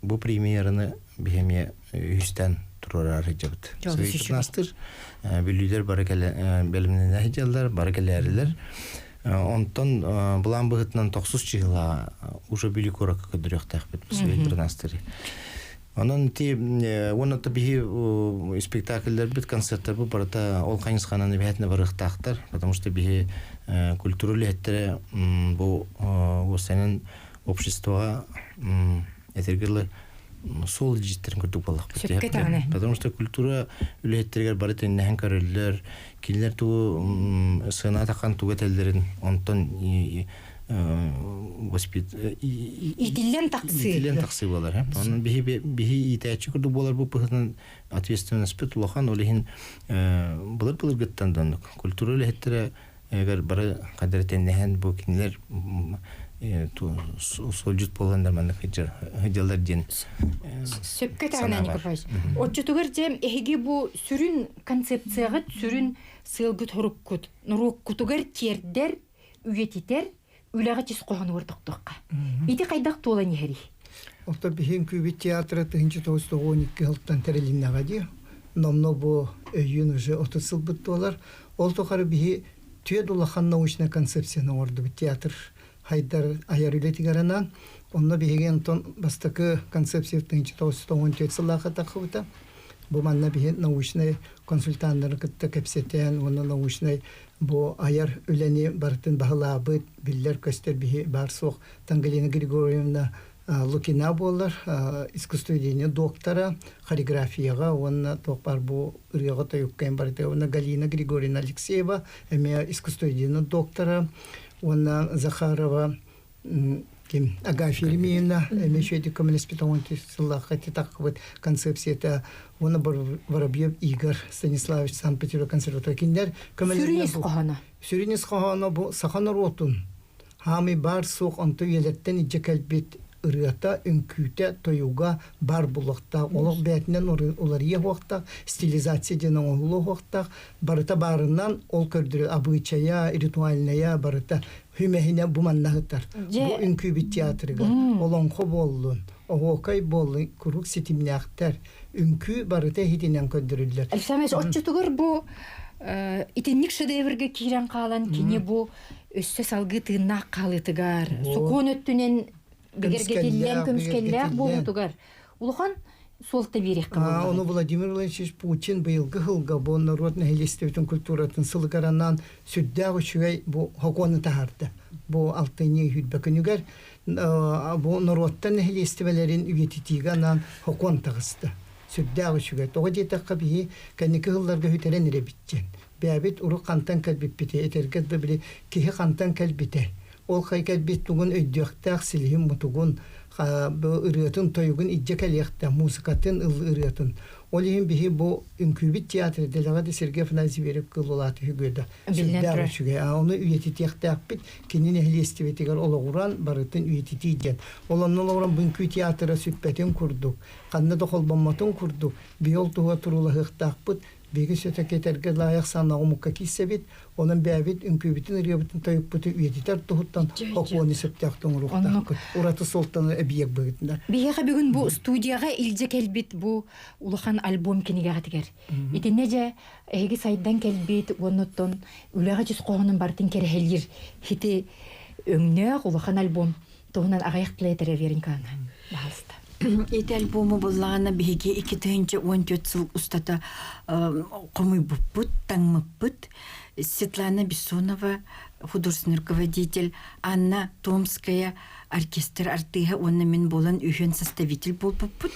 бу премьераны биһи эмиэ үһүстэн туруорар сылдьабыт. Сыйытынастыр бүлүүлэр бары бэлэмнэнэ сылдьаллар, бары кэлээрилэр. Онтон былаан быһыытынан тохсус чыһыла уже Бүлүү куоракка көрдөрүөхтээхпит Сыйытынастыры. Онон ити уонна биһи спектакльлэрбит, концерттарбыт барыта ол хайысханан эбэһээтинэ барыахтаахтар, потому что биһи культура үлэһиттэрэ бу уоссайынан обществоҕа этэргэ дылы суол илдьиттэрин курдук буоллахпыт. Потому что культура үлэһиттэригэр бары тэннэһэн көрөллөр, кинилэр тугу сыана тахан тугу этэллэрин онтон воспит итиллэн тахсыы итиллэн тахсыы буолар онон биһи биһи иитээччи курдук буолар бу быһыытынан ответственностьпыт улахан ол иһин былыр былыргыттан да оннук культура үлэһиттэрэ эгер бары хадыр тэннэһэн бу кинилэр суолдьут буоланнар маннык сылдьаллар диэн сөпкө таҕына Николаевич оччотугар дьэ эһиги бу сүрүн концепцияҕыт сүрүн сыалгыт хоруккут норуоккутугар тиэрдэр үйэтитэр үлэҕэ чис хоһонугар тохтуохха. Ити хайдах туолан иһэрий? Оттон биһиги үҥкүүбүт театра 1992 сылтан тэрилиннэҕэ дии. Номно бу өйүүн уже 30 сылбыт туолар. Ол тухары биһи түөрт улахан научнай концепцияны оҥордубут театр хайдар айар үлэтигэр анаан. Онно биһиги онтон бастакы концепция 1994 сыллаахха тахсыбыта. Бу манна биһи научнай консультаннары кытта кэпсэтэн уонна научнай Бу айар үлэни барытын баһылаабыт, биллэр-көстөр биһи баар-суох Тангалина Григорьевна Лукина буолар, искусствоведение доктора, хореографияҕа уонна туох баар бу ырыаҕа тойукка барытыгар уонна Галина Григорьевна Алексеева эмиэ искусствоведение доктора уонна Захарова ким Агафья Еремеевна эмиэ үчүгэйдик көмөлөспүт сыллаахха таххыбыт концепцията уонна Воробьев Игорь Станиславович Санкт-Петербург консерватория кинилэр сүрүн ис хоһооно сүрүн ис хоһооно бу саха норуотун хаамый баар суох онто үйэлэртэн илдьэ кэлбит ырыата, үҥкүүтэ, тойуга баар буолуохтаах, олох бэйэтинэн уларыйа уохтаах, стилизация диэн оҥоһуллуо уохтаах, барыта баарынан ол көрдөрөр абыычайа, ритуальная барыта хүмэһинэ бу маннаһытар. Бу үҥкүүбүт театрыгар олоҥхо буоллун, оһуокай буоллун куруук ситимнээхтэр. Үҥкүү барыта иһитинэн көрдөрүллэр. Александр оччотугар бу итинник шедевргэ киирэн хаалан кини бу өссө салгыы тыыннаах хаалыытыгар, сокуон өттүнэн бигэргэтиллэн көмүскэллээх буолуутугар улахан суолта биэриэххэ буоллаҕа. Ону Владимир Владимирович Путин быйылгы сылга бу норуот нэһилиэстибэтин культуратын сылыгар анаан сүрдээх үчүгэй бу сокуону таһаарда. Бу алтынньы сүүрбэ күнүгэр бу норуоттан нэһилиэстибэлэрин үйэтитиигэ анаан сокуон таҕыста. Сүрдээх үчүгэй. Тоҕо диэтэххэ биһи кэнники сылларга сүтэрэн эрэбит диэн. Бэйэбит урут хантан кэлбиппитий, этэргэ да били киһи хантан кэлбитэй? Ол хай кэлбит тугун өйдүөхтээх силиһин мутугун, ырыатын-тойугун илдьэ кэлиэхтээх, музыкатын ырыатын. Ол иһин биһи бу үҥкүүбүт театры дэлэҕэ да Сергей Афанасьевич Зверев кыллалааты үһүгүөдэ. Сүрдээх үчүгэй. Ону үйэтитиэхтээхпит. Кини нэһилиэстибэтигэр олоҕуран барытын үйэтитии диэн. Ол онно олоҕуран бу үҥкүү театра сүппэтин курдук, ханна да холбоммотун курдук, биһи ол туһугар туруулаһыахтаахпыт. Биһиги все-таки этэргэ лаайах санаҕа омукка киирсэбит, онон бэйэбит үҥкүүбүтүн, ырыабытын, тойукпутун үйэтитэр туһуттан хокуону сөптөөх оҥоруохтаахпыт. Ураты суолтаны эбийиэк быһыытынан. Биһиэхэ бүгүн бу студияҕа илдьэ кэлбит бу улахан альбом кинигэҕитигэр. Итиннэ дьэ эһиги сайдан кэлбит уонна оттон үлэҕэ түс хоһоонун барытын кэрэһэлиир хити өҥнөөх улахан альбом туһунан аҕыйах тылы этэрэ Вера Николаевна, баһаалыста. Ити альбому буллаҕына биһиги 2014 сыл устата хомуйбуппут, таҥмыппыт. Светлана Бессонова, художественный руководитель, Анна Томская, оркестр артыыһа уонна мин буолан үһүөн составитель буолбуппут.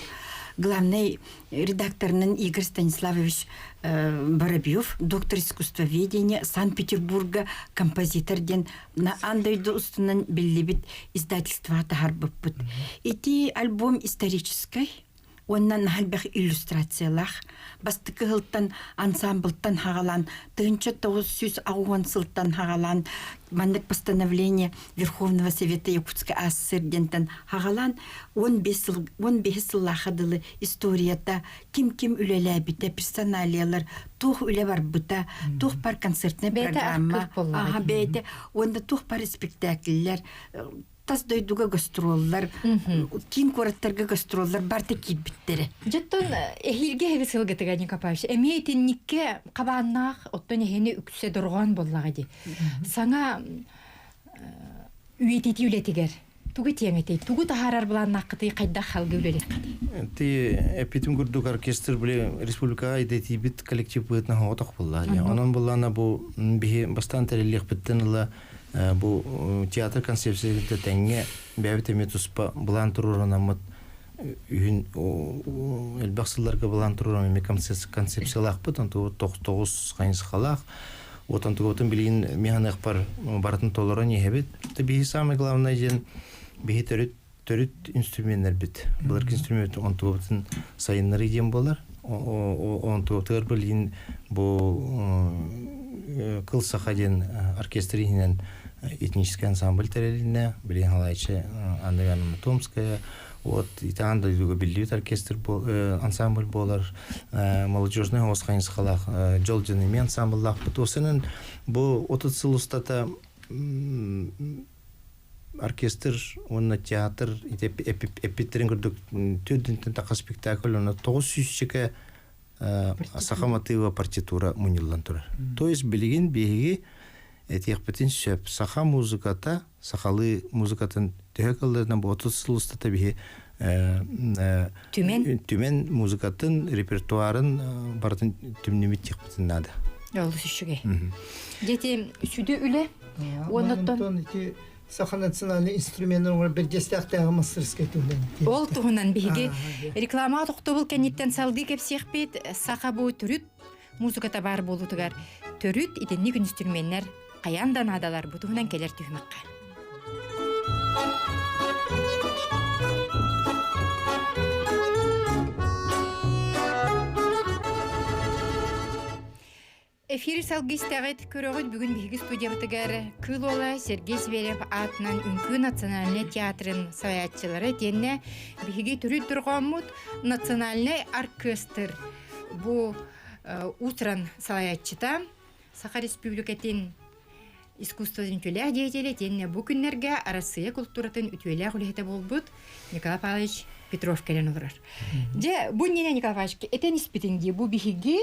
Главный редакторынан Игорь Станиславович Воробьев, доктор искусствоведения, Санкт-Петербурга композитор диэн аан дойду устунан биллибит издательствоҕа таһаарбыппыт. Ити альбом историческай уонна наһаа элбэх иллюстрациялаах. Бастакы сылтан ансамблтан хаҕалаан 1980 сылтан хаҕалаан маннык постановление Верховного Совета Якутской АССР диэнтэн хаҕалаан 15 сыллаахха дылы историята ким-ким үлэлээбитэ, персоналиялар, туох үлэ барбыта, туох бар концертная программа, аха бэйэтэ уонна туох бар спектакльлэр, тас дойдуга гастроллар, киин куораттарга гастроллар барда киирбиттэрэ. Дьоттон эһиилги эһиги сылгытыга Николаевич, эмиэ итинникке хабааннаах, оттон эһини үксэ дорҕоон буоллаҕа дии. Саҥа үйэтитии үлэтигэр тугу этиэҥ этэй? Тугу таһаарар былааннааххытый, хайдах халгы үлэлиэххитий? Ти эппитим курдук оркестр били республикаҕа идэтийбит коллектив быһыытынан хоҕотох буолла. Онон буллаана бу биһи бастаан тэриллиэхпиттэн ыла бу театр концепциятын тэҥҥэ бэйэбит эмиэ туспа былаан туруорунаммыт үһүн элбэх сылларга былаан туруоран эмиэ концепциялаахпыт онтубут тоҕус хайысхалаах вот онтугутун билигин миһаныахпар барытын толорон иһэбит биһи самый главное диэн биһи төрүт төрүт инструменнэрбит былыргы инструмент онтугутун сайыннарыы диэн буолар онтугутугар билигин бу кыл саха диэн оркестр иһинэн этнический ансамбль тэрилиннэ билигин халайчы Анна Ивановна Томская Вот итаан дойдуга биллибит оркестр ансамбль буолар, молодежный оҕус хайысхалаах дьол дьон эмиэ ансамбллаахпыт. Осенен бу 30 сыл устата оркестр уонна театр эппиттерин курдук төрдүнтэн таха спектакль уонна 900 саха матыыба партитура мунньуллан турар. То есть билигин биһиги этиэхпитин сөп. Саха музыката, сахалыы музыкатын төһө кылларынан бу 30 сыл устата биһи Түмэн түмэн музыкатын репертуарын барытын түмнүмүт диэхпитин наада. Олус үчүгэй. Дети сүдү үлэ уоннаттан ити саха национальный инструменын оҥорор бэрдьиэстээхтээҕи мастарыскай туһунан Ол туһунан биһиги рекламаҕа тохтобул кэнниттэн салгыы кэпсиэхпит. Саха бу төрүт музыката баар буолуутугар төрүт итинник инструменнэр хайаан да наадалар бу туһунан кэлэр түһүмэххэ. Эфир салгыы истэҕит, көрөҕүт бүгүн биһиги студиябытыгар Кыыл Уола Сергей Зверев аатынан Үҥкүү национальнай театрын салайааччылара итиэннэ биһиги төрүт дорҕооммут национальнай оркестр бу утран салайааччыта Саха Республикатын искусствотын үтүөлээх деятелэ итиэннэ бу күннэргэ Арассыыйа култууратын үтүөлээх үлэһитэ буолбут Николай Павлович Петров кэлэн олорор. Дьэ, бу иннинэ Николай Павлович этэн испитиҥ дии, бу биһиги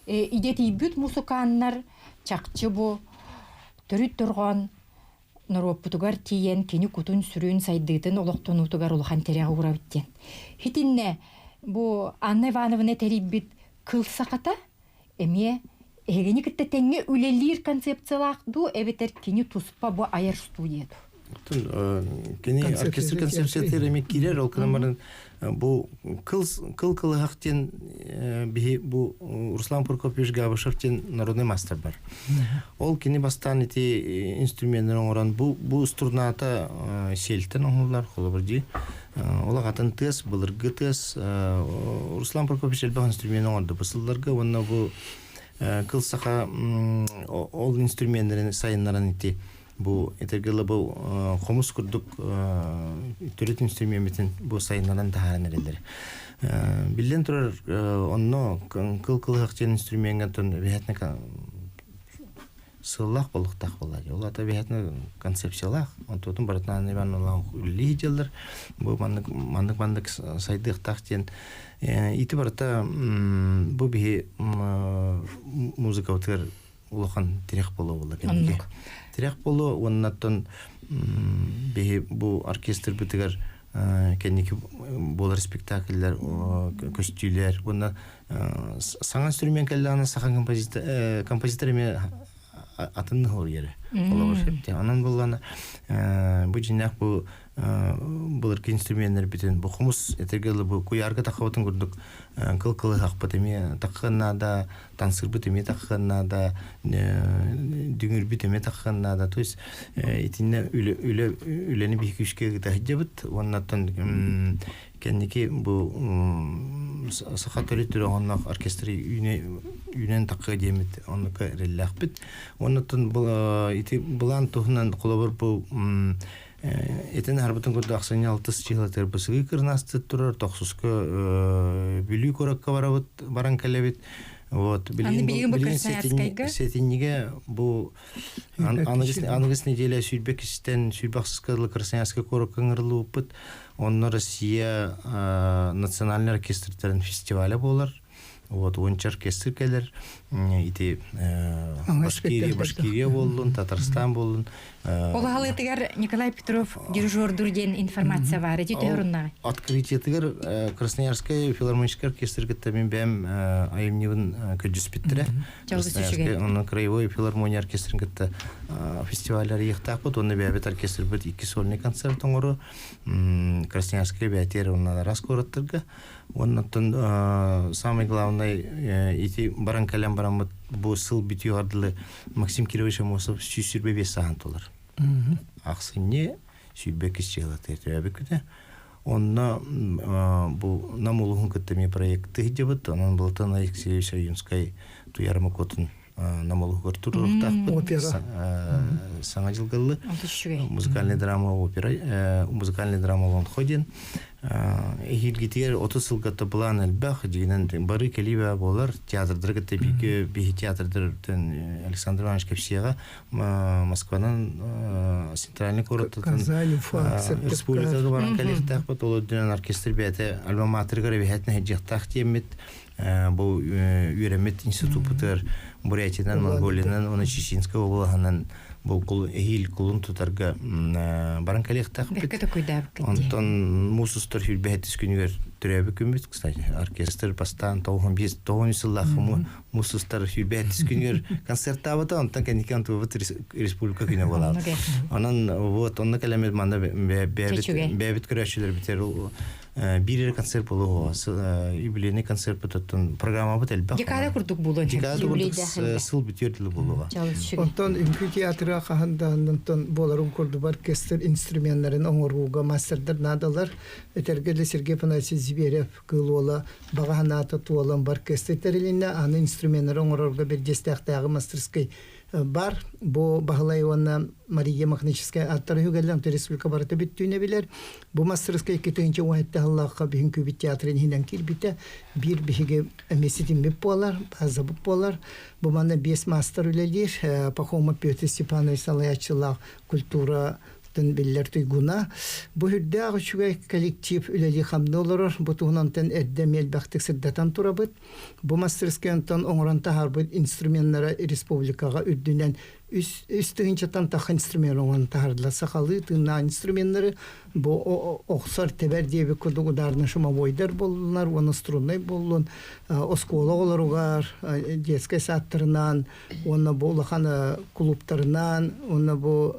идэтийбит мусукааннар чахчы бу төрүт дорҕоон норуоппутугар тиийэн кини кутун-сүрүн сайдыытын олохтонуутугар улахан тирэҕи уурабыт диэн. Итиннэ бу Анна Ивановна тэрийбит кыл сахата эмиэ эһигини кытта тэҥҥэ үлэлиир концепциялаах дуу эбэтэр кини туспа бу айар студия дуу? Кини оркестр концепциятыгар эмиэ киирэр, ол гынан баран бу кыл кыл кылыһах диэн биһи бу Руслан Прокопьевич Габышев диэн народный мастер бар. Ол кини бастаан ити инструменнары оҥорон бу бу струната сиэлтэн оҥоһуллар холобур дии. Ол атын тыас, былыргы тыас Руслан Прокопьевич элбэх инструмент оҥорду бу сылларга уонна бу кыл саха ол инструменнарын сайыннаран ити бу этэргэ бу хомус курдук төрүт инструмеммитин бу сайыннаран таһааран эрэллэр. Биллэн турар, онно кыл кылыһах диэн инструмеҥҥа эбэһээтинэ сыаллаах болуктаах буолла. Ол ата эбэһээтинэ концепциялаах. Онтуотун барытынан Иван үлэлии дьыллар. Бу маннык маннык маннык сайдыахтаах диэн ити барыта бу биһи музыкабытыгар улахан тирэх боло буолла кэнники. Тирэх боло уоннаттан биһи бу оркестрбытыгар кэнники буолар спектакльлэр көстүүлэр уонна саҥа инструмент кэллэҕинэ саха композитор композитор эмиэ атын хоруйары олоҕор сөптөөх. Онон буллана бу дьиннээх бу былыргы инструменнэрбитин бу хомус этэргэ дылы бу куйаарга таххабытын курдук кыл кылыһахпыт эмиэ таххыан наада, таҥсырбыт эмиэ таххыан наада, дүҥүрбүт эмиэ таххыан наада. То есть итиннэ үлэ үлэ үлэни биһи күүскэ ыыта сылдьабыт уонна оттон кэнники бу саха төрүт төрөҕөннөх оркестр үүнэн таххыа диэммит оннука эрэллээхпит. Оннуттан ити былаан туһунан холобур бу Итин аһарбытын курдук ахсынньы алтыс чыһылатыгар бысыгыы кырнаастыт турар, тохсуска Бүлүү куоракка барабыт, баран кэлэбит. Вот, билигин бу Красноярскайга сэтинньигэ бу аныгыс аныгыс неделя сүүрбэ кистен сүүрбэ ахсыска дылы Красноярскай куоракка ыҥырыллыбыппыт. Онно Россия национальный оркестрдарын фестиваля буолар. Вот уонча оркестр кэлэр. Ити Башкирия, Башкирия буоллун, Татарстан буоллун. Ол аһалыытыгар Николай Петров дирижердур диэн информация баар. Ити төһөрүннэҕи? Открытиетыгар Красноярскай филармоническай оркестр кытта мин бэйэм айымньыбын көрдүспүттэрэ. Красноярскай онно краевой филармония оркестрын кытта фестиваль арыйыахтаахпыт. Уонна бэйэбит оркестрбыт икки сольный концерт оҥору Красноярскай бээтиэр уонна араас куораттарга. Уонна самый главный ити баран кэлэн бараммыт бу сыл бүтүөҕэр дылы Максим Кирович Амосов 125 сааһын толор. Ахсынньы 102 дьыалата төрөөбүккүтэ. Онно бу Нам улууһун кытта эмиэ проекты сылдьыбыт. Онон Болтон Алексеевич Ойунскай Туйар Мокотун Нам улууһугар туруохтаахпыт. Опера. Саҥа дьылгаллы. Музыкальный драма опера, музыкальный драма Лонхо диэн. Эһиилгитигэр 30 сылга былаан элбэх, дьигинэн бары кэлиибэ буолар. Театрдары кытта биһиги биһи театрдартан Александр Иванович кэпсиэҕэ Москванан центральный куораттан республикага баран кэлиэхтээхпит. Ол үрдүнэн оркестр бэйэтэ альма-матерыгар эбиһээтин сылдьыахтаах диэммит бу үөрэммит институппутугар Бурятиянан, Монголиянан уонна Чеченскэй облаһынан бу эһиил кулун тутарга баран кэлиэхтээхпит. Онтон муус устар сүүрбэһэттис күнүгэр төрөөбүт күммүт, кстати, оркестр бастаан тоҕус тоҕус сыллаах муус устар сүүрбэһэттис күнүгэр концертаабыта, онтон кэнники онтубут республика күнэ буолаабыт. Онон вот онно кэлэммит манна бэйэбит көрөөччүлэрбитигэр биир эрэ концерт буолуо юбилейный концерт оттон программабыт элбэх. Декада курдук буолуон Декада курдук сыл бүтүөр дылы буолуоҕа. Онтон үҥкүү театра хаһан да онтон буоларын курдук оркестр инструменнарын оҥорууга мастердар наадалар. Этэргэ да Сергей Афанасьевич Зверев кыыл уола баҕа санаата туолан оркестр тэрилиннэ аны инструменнары оҥорорго бэрдьиэстээхтээҕи мастерской бар. Бу Баһылай уонна Мария Мохническая аттара үгэллэн республика барыта бүттүүнэ билэр. Бу мастырыска 2017 сыллаахха биһин күүбүт театрын иһинэн киирбитэ. Биир биһиги эмиэ ситиммит буолар, базабыт буолар. Бу манна биэс маастар үлэлиир. Пахомов Петр Степанович салайааччылаах культура биллэр туйгуна. Бу үрдээх үчүгэй коллектив үлэлии хамныы олорор. Бу туһунантан эрдэ элбэхтик сырдатан турабыт. Бу мастерскойтон оҥорон таһаарбыт инструменнара республикаҕа үрдүнэн үс үс тыһыынчаттан тахха инструмент оҥорон таһаардылар. Сахалыы тыыннаах инструменнары бу охсор тэбэр диэбит курдук ударный шумовойдар буоллунар уонна струннай буоллун оскуола оҕолоругар детскай саадтарынан уонна бу улахан клубтарынан уонна бу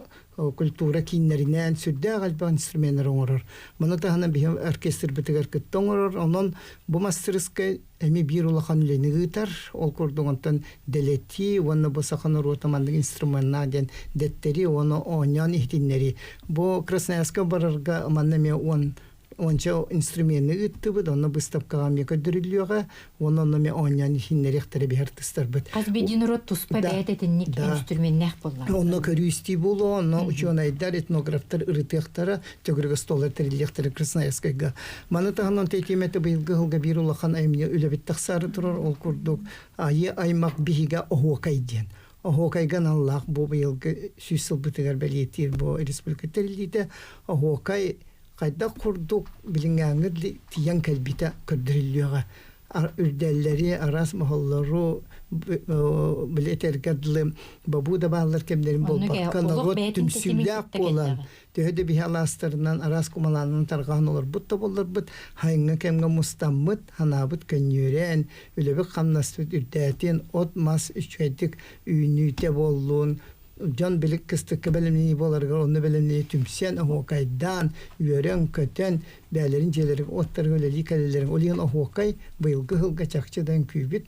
культура кииннэринэн сүрдээх элбэх инструменнары оҥорор. Маны таһынан биһи оркестрбытыгар кытта оҥорор. Онон бу мастырыскай эмиэ биир улахан үлэни ыытар. Ол курдук онтон дэлэтии уонна бу саха норуота маннык инструменнаах диэн дэттэрии уонна оонньоон иһитиннэрии. Бу Красноярска барарга манна эмиэ уон Онча инструменты ыыттыбыт, онно быыстапкаҕа эмиэ көрдөрүллүөҕэ, уонна онно эмиэ оонньоон иһиннэриэхтэрэ биһи артыыстарбыт. Хас биирдии норуот туспа бэйэтэ итинник инструменнээх буолла. Онно көрүү-истии буолуо, онно учуонайдар, этнографтар ырытыахтара, төгүрүк остуоллар тэриллиэхтэрэ Красноярскайга. Маны таһынан тэтиэмэтэ быйылгы сылга биир улахан айымньы үлэбит тахсаары турар, ол курдук Айыы аймах биһигэ оһуокай диэн. Оһуокайга аналлаах бу быйылгы 100 сылбытыгар бэлиэтиир бу республика тэриллиитэ оһуокай хайдах курдук билиҥҥээҥҥи тиийэн кэлбитэ көрдөрүллүөҕэ. Үрдэллэри, араас моһоллору били этэргэ дылы бобуу да бааллар кэмнэрин буолбакка норуот түмсүүлээх буолан төһө да биһи алаастарынан араас кумалаанынан тарҕаан олорбут да буолларбыт хайыҥҥы кэмҥэ мустаммыт ханаабыт көнньүөрэн үлэбит хамнаспыт үрдээтин от-мас үчүгэйдик үүнүүтэ буоллун дьон били кыстыкка бэлэмнэнии буоларыгар онно бэлэмнэнии түмсэн оһуокайдаан үөрэн-көтөн бэйэлэрин дьиэлэригэр уоттарыгар үлэлии кэлэллэрин ол иһин оһуокай быйылгы сылга чахчы да үҥкүүбүт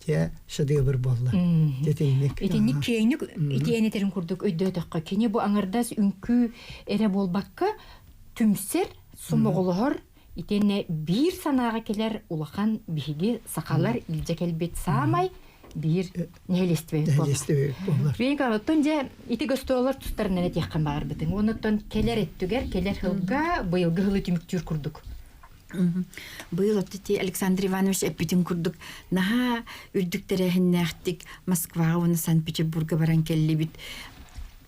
дьэ шедевр буолла итинник итинник киэҥник итиэнэтэрин курдук өйдөөтөххө кини бу аҥардас үҥкүү эрэ буолбакка түмсэр сомоҕолоһор итиэннэ биир санааҕа кэлэр улахан биһиги сахалар илдьэ кэлбит саамай биир нэһилиэстибэбит буолар. Биир оттон дьэ ити гостуолар тустарынан этиэххин баҕарбытыҥ. Оннуттан кэлэр өттүгэр, кэлэр сылга быйылгы сылы түмүктүүр курдук. Быйыл оттути Александр Иванович эппитин курдук наһаа үрдүк тэрээһиннээхтик Москваҕа уонна Санкт-Петербурга баран кэллибит.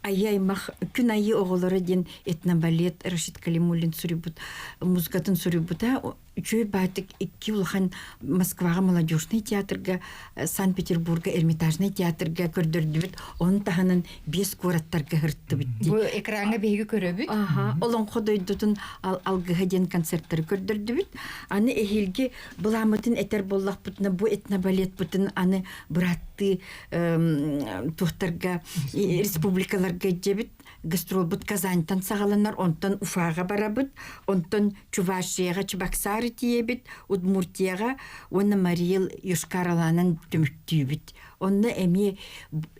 Айыы аймах күн айыы оҕолоро диэн этнобалет Рашид Калимуллин суруйбут музыкатын суруйбута үчүгэй баатык икки улахан Москваҕа молодежный театрга Санкт-Петербурга Эрмитажный театрга көрдөрдүбүт ону таһынан биэс куораттарга һырттыбыт дии. Бу экраҥҥа биһиги көрөбүт. Аха, Олоҥхо дойдутун алгыһа диэн концерттары көрдөрдүбүт. Аны эһиилги былааммытын этэр буоллахпытына бу этнобалетпытын аны быраттыы туохтарга республикаларга дьэбит гастролбут Казаньтан саҕаланар онтон Уфаҕа барабыт онтон Чувашияҕа Чебоксары тиийэбит Удмуртияҕа уонна Мариэл Йошкар-Оланан түмүктүүбүт онно эмиэ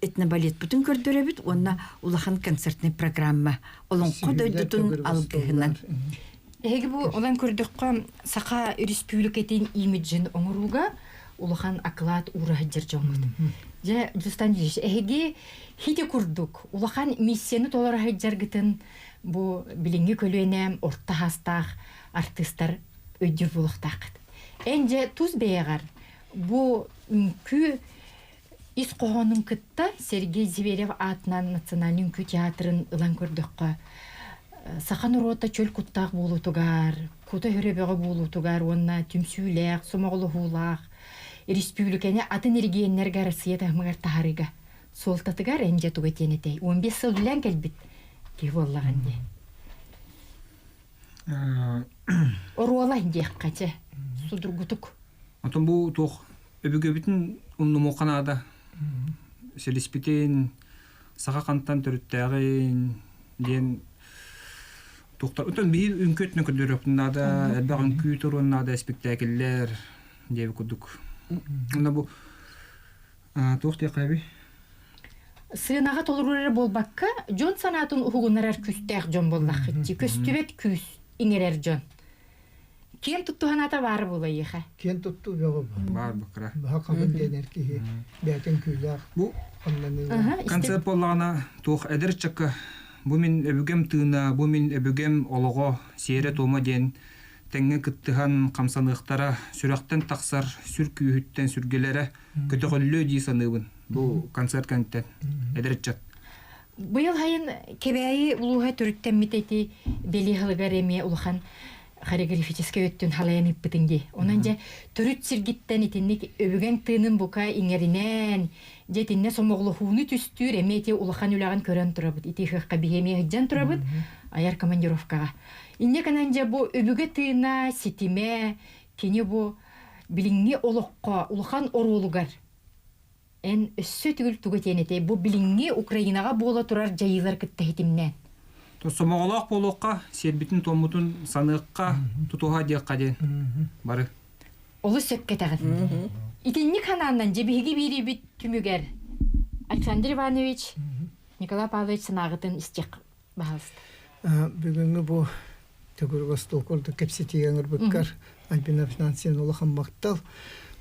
этнобалетпытын көрдөрөбүт уонна улахан концертный программа Олоҥхо дойдутун алгыһынан Эһиги бу олан көрдөххө Саха Өрөспүүбүлүкэтин имиджин оҥорууга улахан акылаат уура сылдьар дьоммут. Дьэ, Дьустан Ильич, эһиги хити курдук улахан миссияны толоро сылдьаргытын бу билиҥҥи көлүөнэ орто хаастаах артыыстар өйдүүр буолуохтааххыт. Эн дьэ тус бэйэҕэр бу үҥкүү ис хоһоонун кытта Сергей Зверев аатынан Национальный үҥкүү театрын ылан көрдөххө, саха норуота чөл куттаах буолуутугар, кута өрөбөҕө буолуутугар уонна түмсүүлээх, сомоҕолоһуулаах республиканы атын регионнарга Россия таһымыгар таһарыыга суолтатыгар эн дьэ тугу этиэн этэй? 15 сыл үлээн кэлбит киһи буоллаҕын дии. Оруола диэххэ чэ, судургутук. Отон бу туох өбүгэбитин умнумуохха наада. Силиспитин, саха хантан төрүттээҕин диэн туохтар. Отон биһи үҥкүү өттүнэн көрдөрүөхпүн наада, элбэх үҥкүү туруон наада, испиктээкиллэр диэбит курдук. Онно бу туох диэххэ Сыанаҕа толорор эрэ буолбакка, дьон санаатын уһугуннарар күүстээх дьон буоллаххыт дии. Көстүбэт күүс иҥэрэр дьон. Киэн туттуу санаата баар буолайыха. Киэн туттуу бөҕө бу. Баар букра. Баха хабын диэнэр киһи бэйэтин күүлээх Бу хамнаныылаах. концерт буоллаҕына туох эдэр ыччакка бу мин өбүгэм тыына, бу мин өбүгэм олоҕо, сиэрэ-туома диэн тэҥҥэ кыттыһан хамсаныахтара, сүрэхтэн тахсар сүр күүһүттэн сүргэлэрэ көтөҕүллүө дии саныыбын. Бу концерт кэнниттэн эдэр ыччат. Быйыл хайын Кэбээйи улууһа төрүттэммит эти бэлиэ сылыгар эмиэ улахан хореографическай өттүн халайан ыыппытыҥ дии. Онон дьэ төрүт сиргиттэн итинник өбүгэҥ тыынын бука иҥэринэн, дьэ итиннэ сомоҕолоһууну түстүүр эмиэ ити улахан үлэҕин көрөн турабыт. Ити ыһыахха биһи эмиэ сылдьан турабыт айар командировкаҕа. Инньэ гынан дьэ бу өбүгэ тыына, ситимэ, кини бу билиҥҥи олоххо улахан оруолугар эн өссө түгүл тугу этиэн этэй бу билиҥҥи Украинаҕа буола турар дьайыылар кытта ситимнээн? Сомоҕолоох буолуохха, сиэрбитин-туоммутун саныахха, тутуһа диэххэ диэн бары. Олус сөпкө этэҕин. Итинник ханааннан дьэ биһиги биириибит түмүгэр Александр Иванович, Николай Павлович санааҕытын истиэх баһаалыста. Бүгүҥҥү бу Төгүрүк остуол курдук кэпсэтиигэ ыҥырбыккар Альбина Афанасьевна улахан махтал.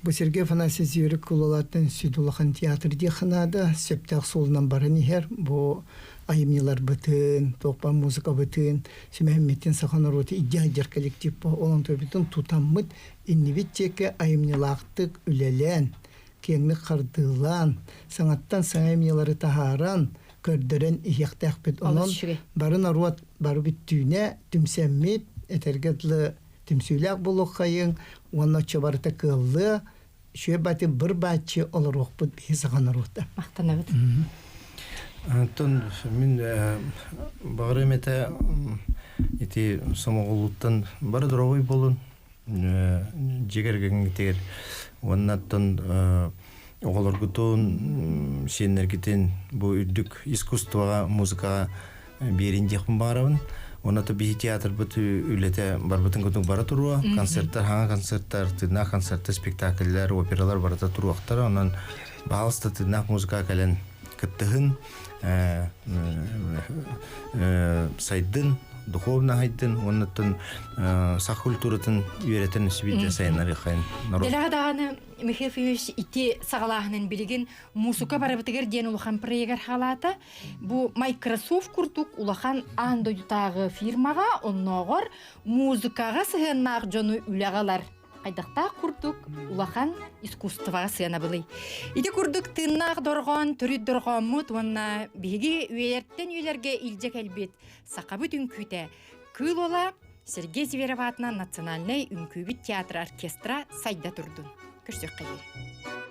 Бу Сергей Афанасьевич Юрий Кулалааттан сүдү улахан театр диэххэ наада. Сөптөөх суолунан баран иһэр. Бу айымньыларбытын, туохпан музыкабытын, сүмэһиммитин саха норуоту илдьэ сылдьар коллектив ол онтубутун тутаммыт иннибит диэки айымньылаахтык үлэлээн, киэҥник хардыылаан, саҥаттан саҥа айымньылары таһааран, көрдөрөн иһиэхтээхпит. Онон бары норуот бары бүттүүнэ түмсэммит, этэргэ дылы түмсүүлээх буолуоххайыҥ уонна оччо барыта кыаллыа, үчүгэй бати быр бааччы олоруохпут биһи саха норуота. Махтанабыт. Антон мин баҕарыам этэ ити сомоҕолууттан бары доруобай буолун дьиэ кэргэҥҥитигэр уонна оттон оҕолоргутун сиэннэргитин бу үрдүк искусствоҕа музыкаҕа биэрин диэхпин баҕарабын уонна то биһи театрбыт үлэтэ барбытын курдук бара туруо концерттар хаҥа концерттар тыыннаах концерттар спектакльлэр опералар барыта туруохтара онон баһаалыста тыыннаах музыка кэлэн кыттыһын сайдын духовно айдын уоннаттан сах культуратын үөрэтэн сибиирдэ сайыннарыахайын народ Дэлэҕэ даҕаны Михаил Ефимович ити саҕалааһынын билигин муусука барыбытыгар диэн улахан проегар халаата. Бу Microsoft курдук улахан аан дойдутааҕы фирмаҕа оннооҕор музыкаҕа сыһыаннаах дьону үлэҕэ ылар хайдахтаах курдук улахан искусствоҕа сыанабылый. Ити курдук тыыннаах дорҕоон төрүт дорҕооммут уонна биһиги үйэлэртэн үйэлэргэ илдьэ кэлбит сахабыт үҥкүүтэ Кыыл Уола Сергей Зверев аатынан национальнай үҥкүүбүт театр оркестра сайда турдун. Көрсүөххэ диэри.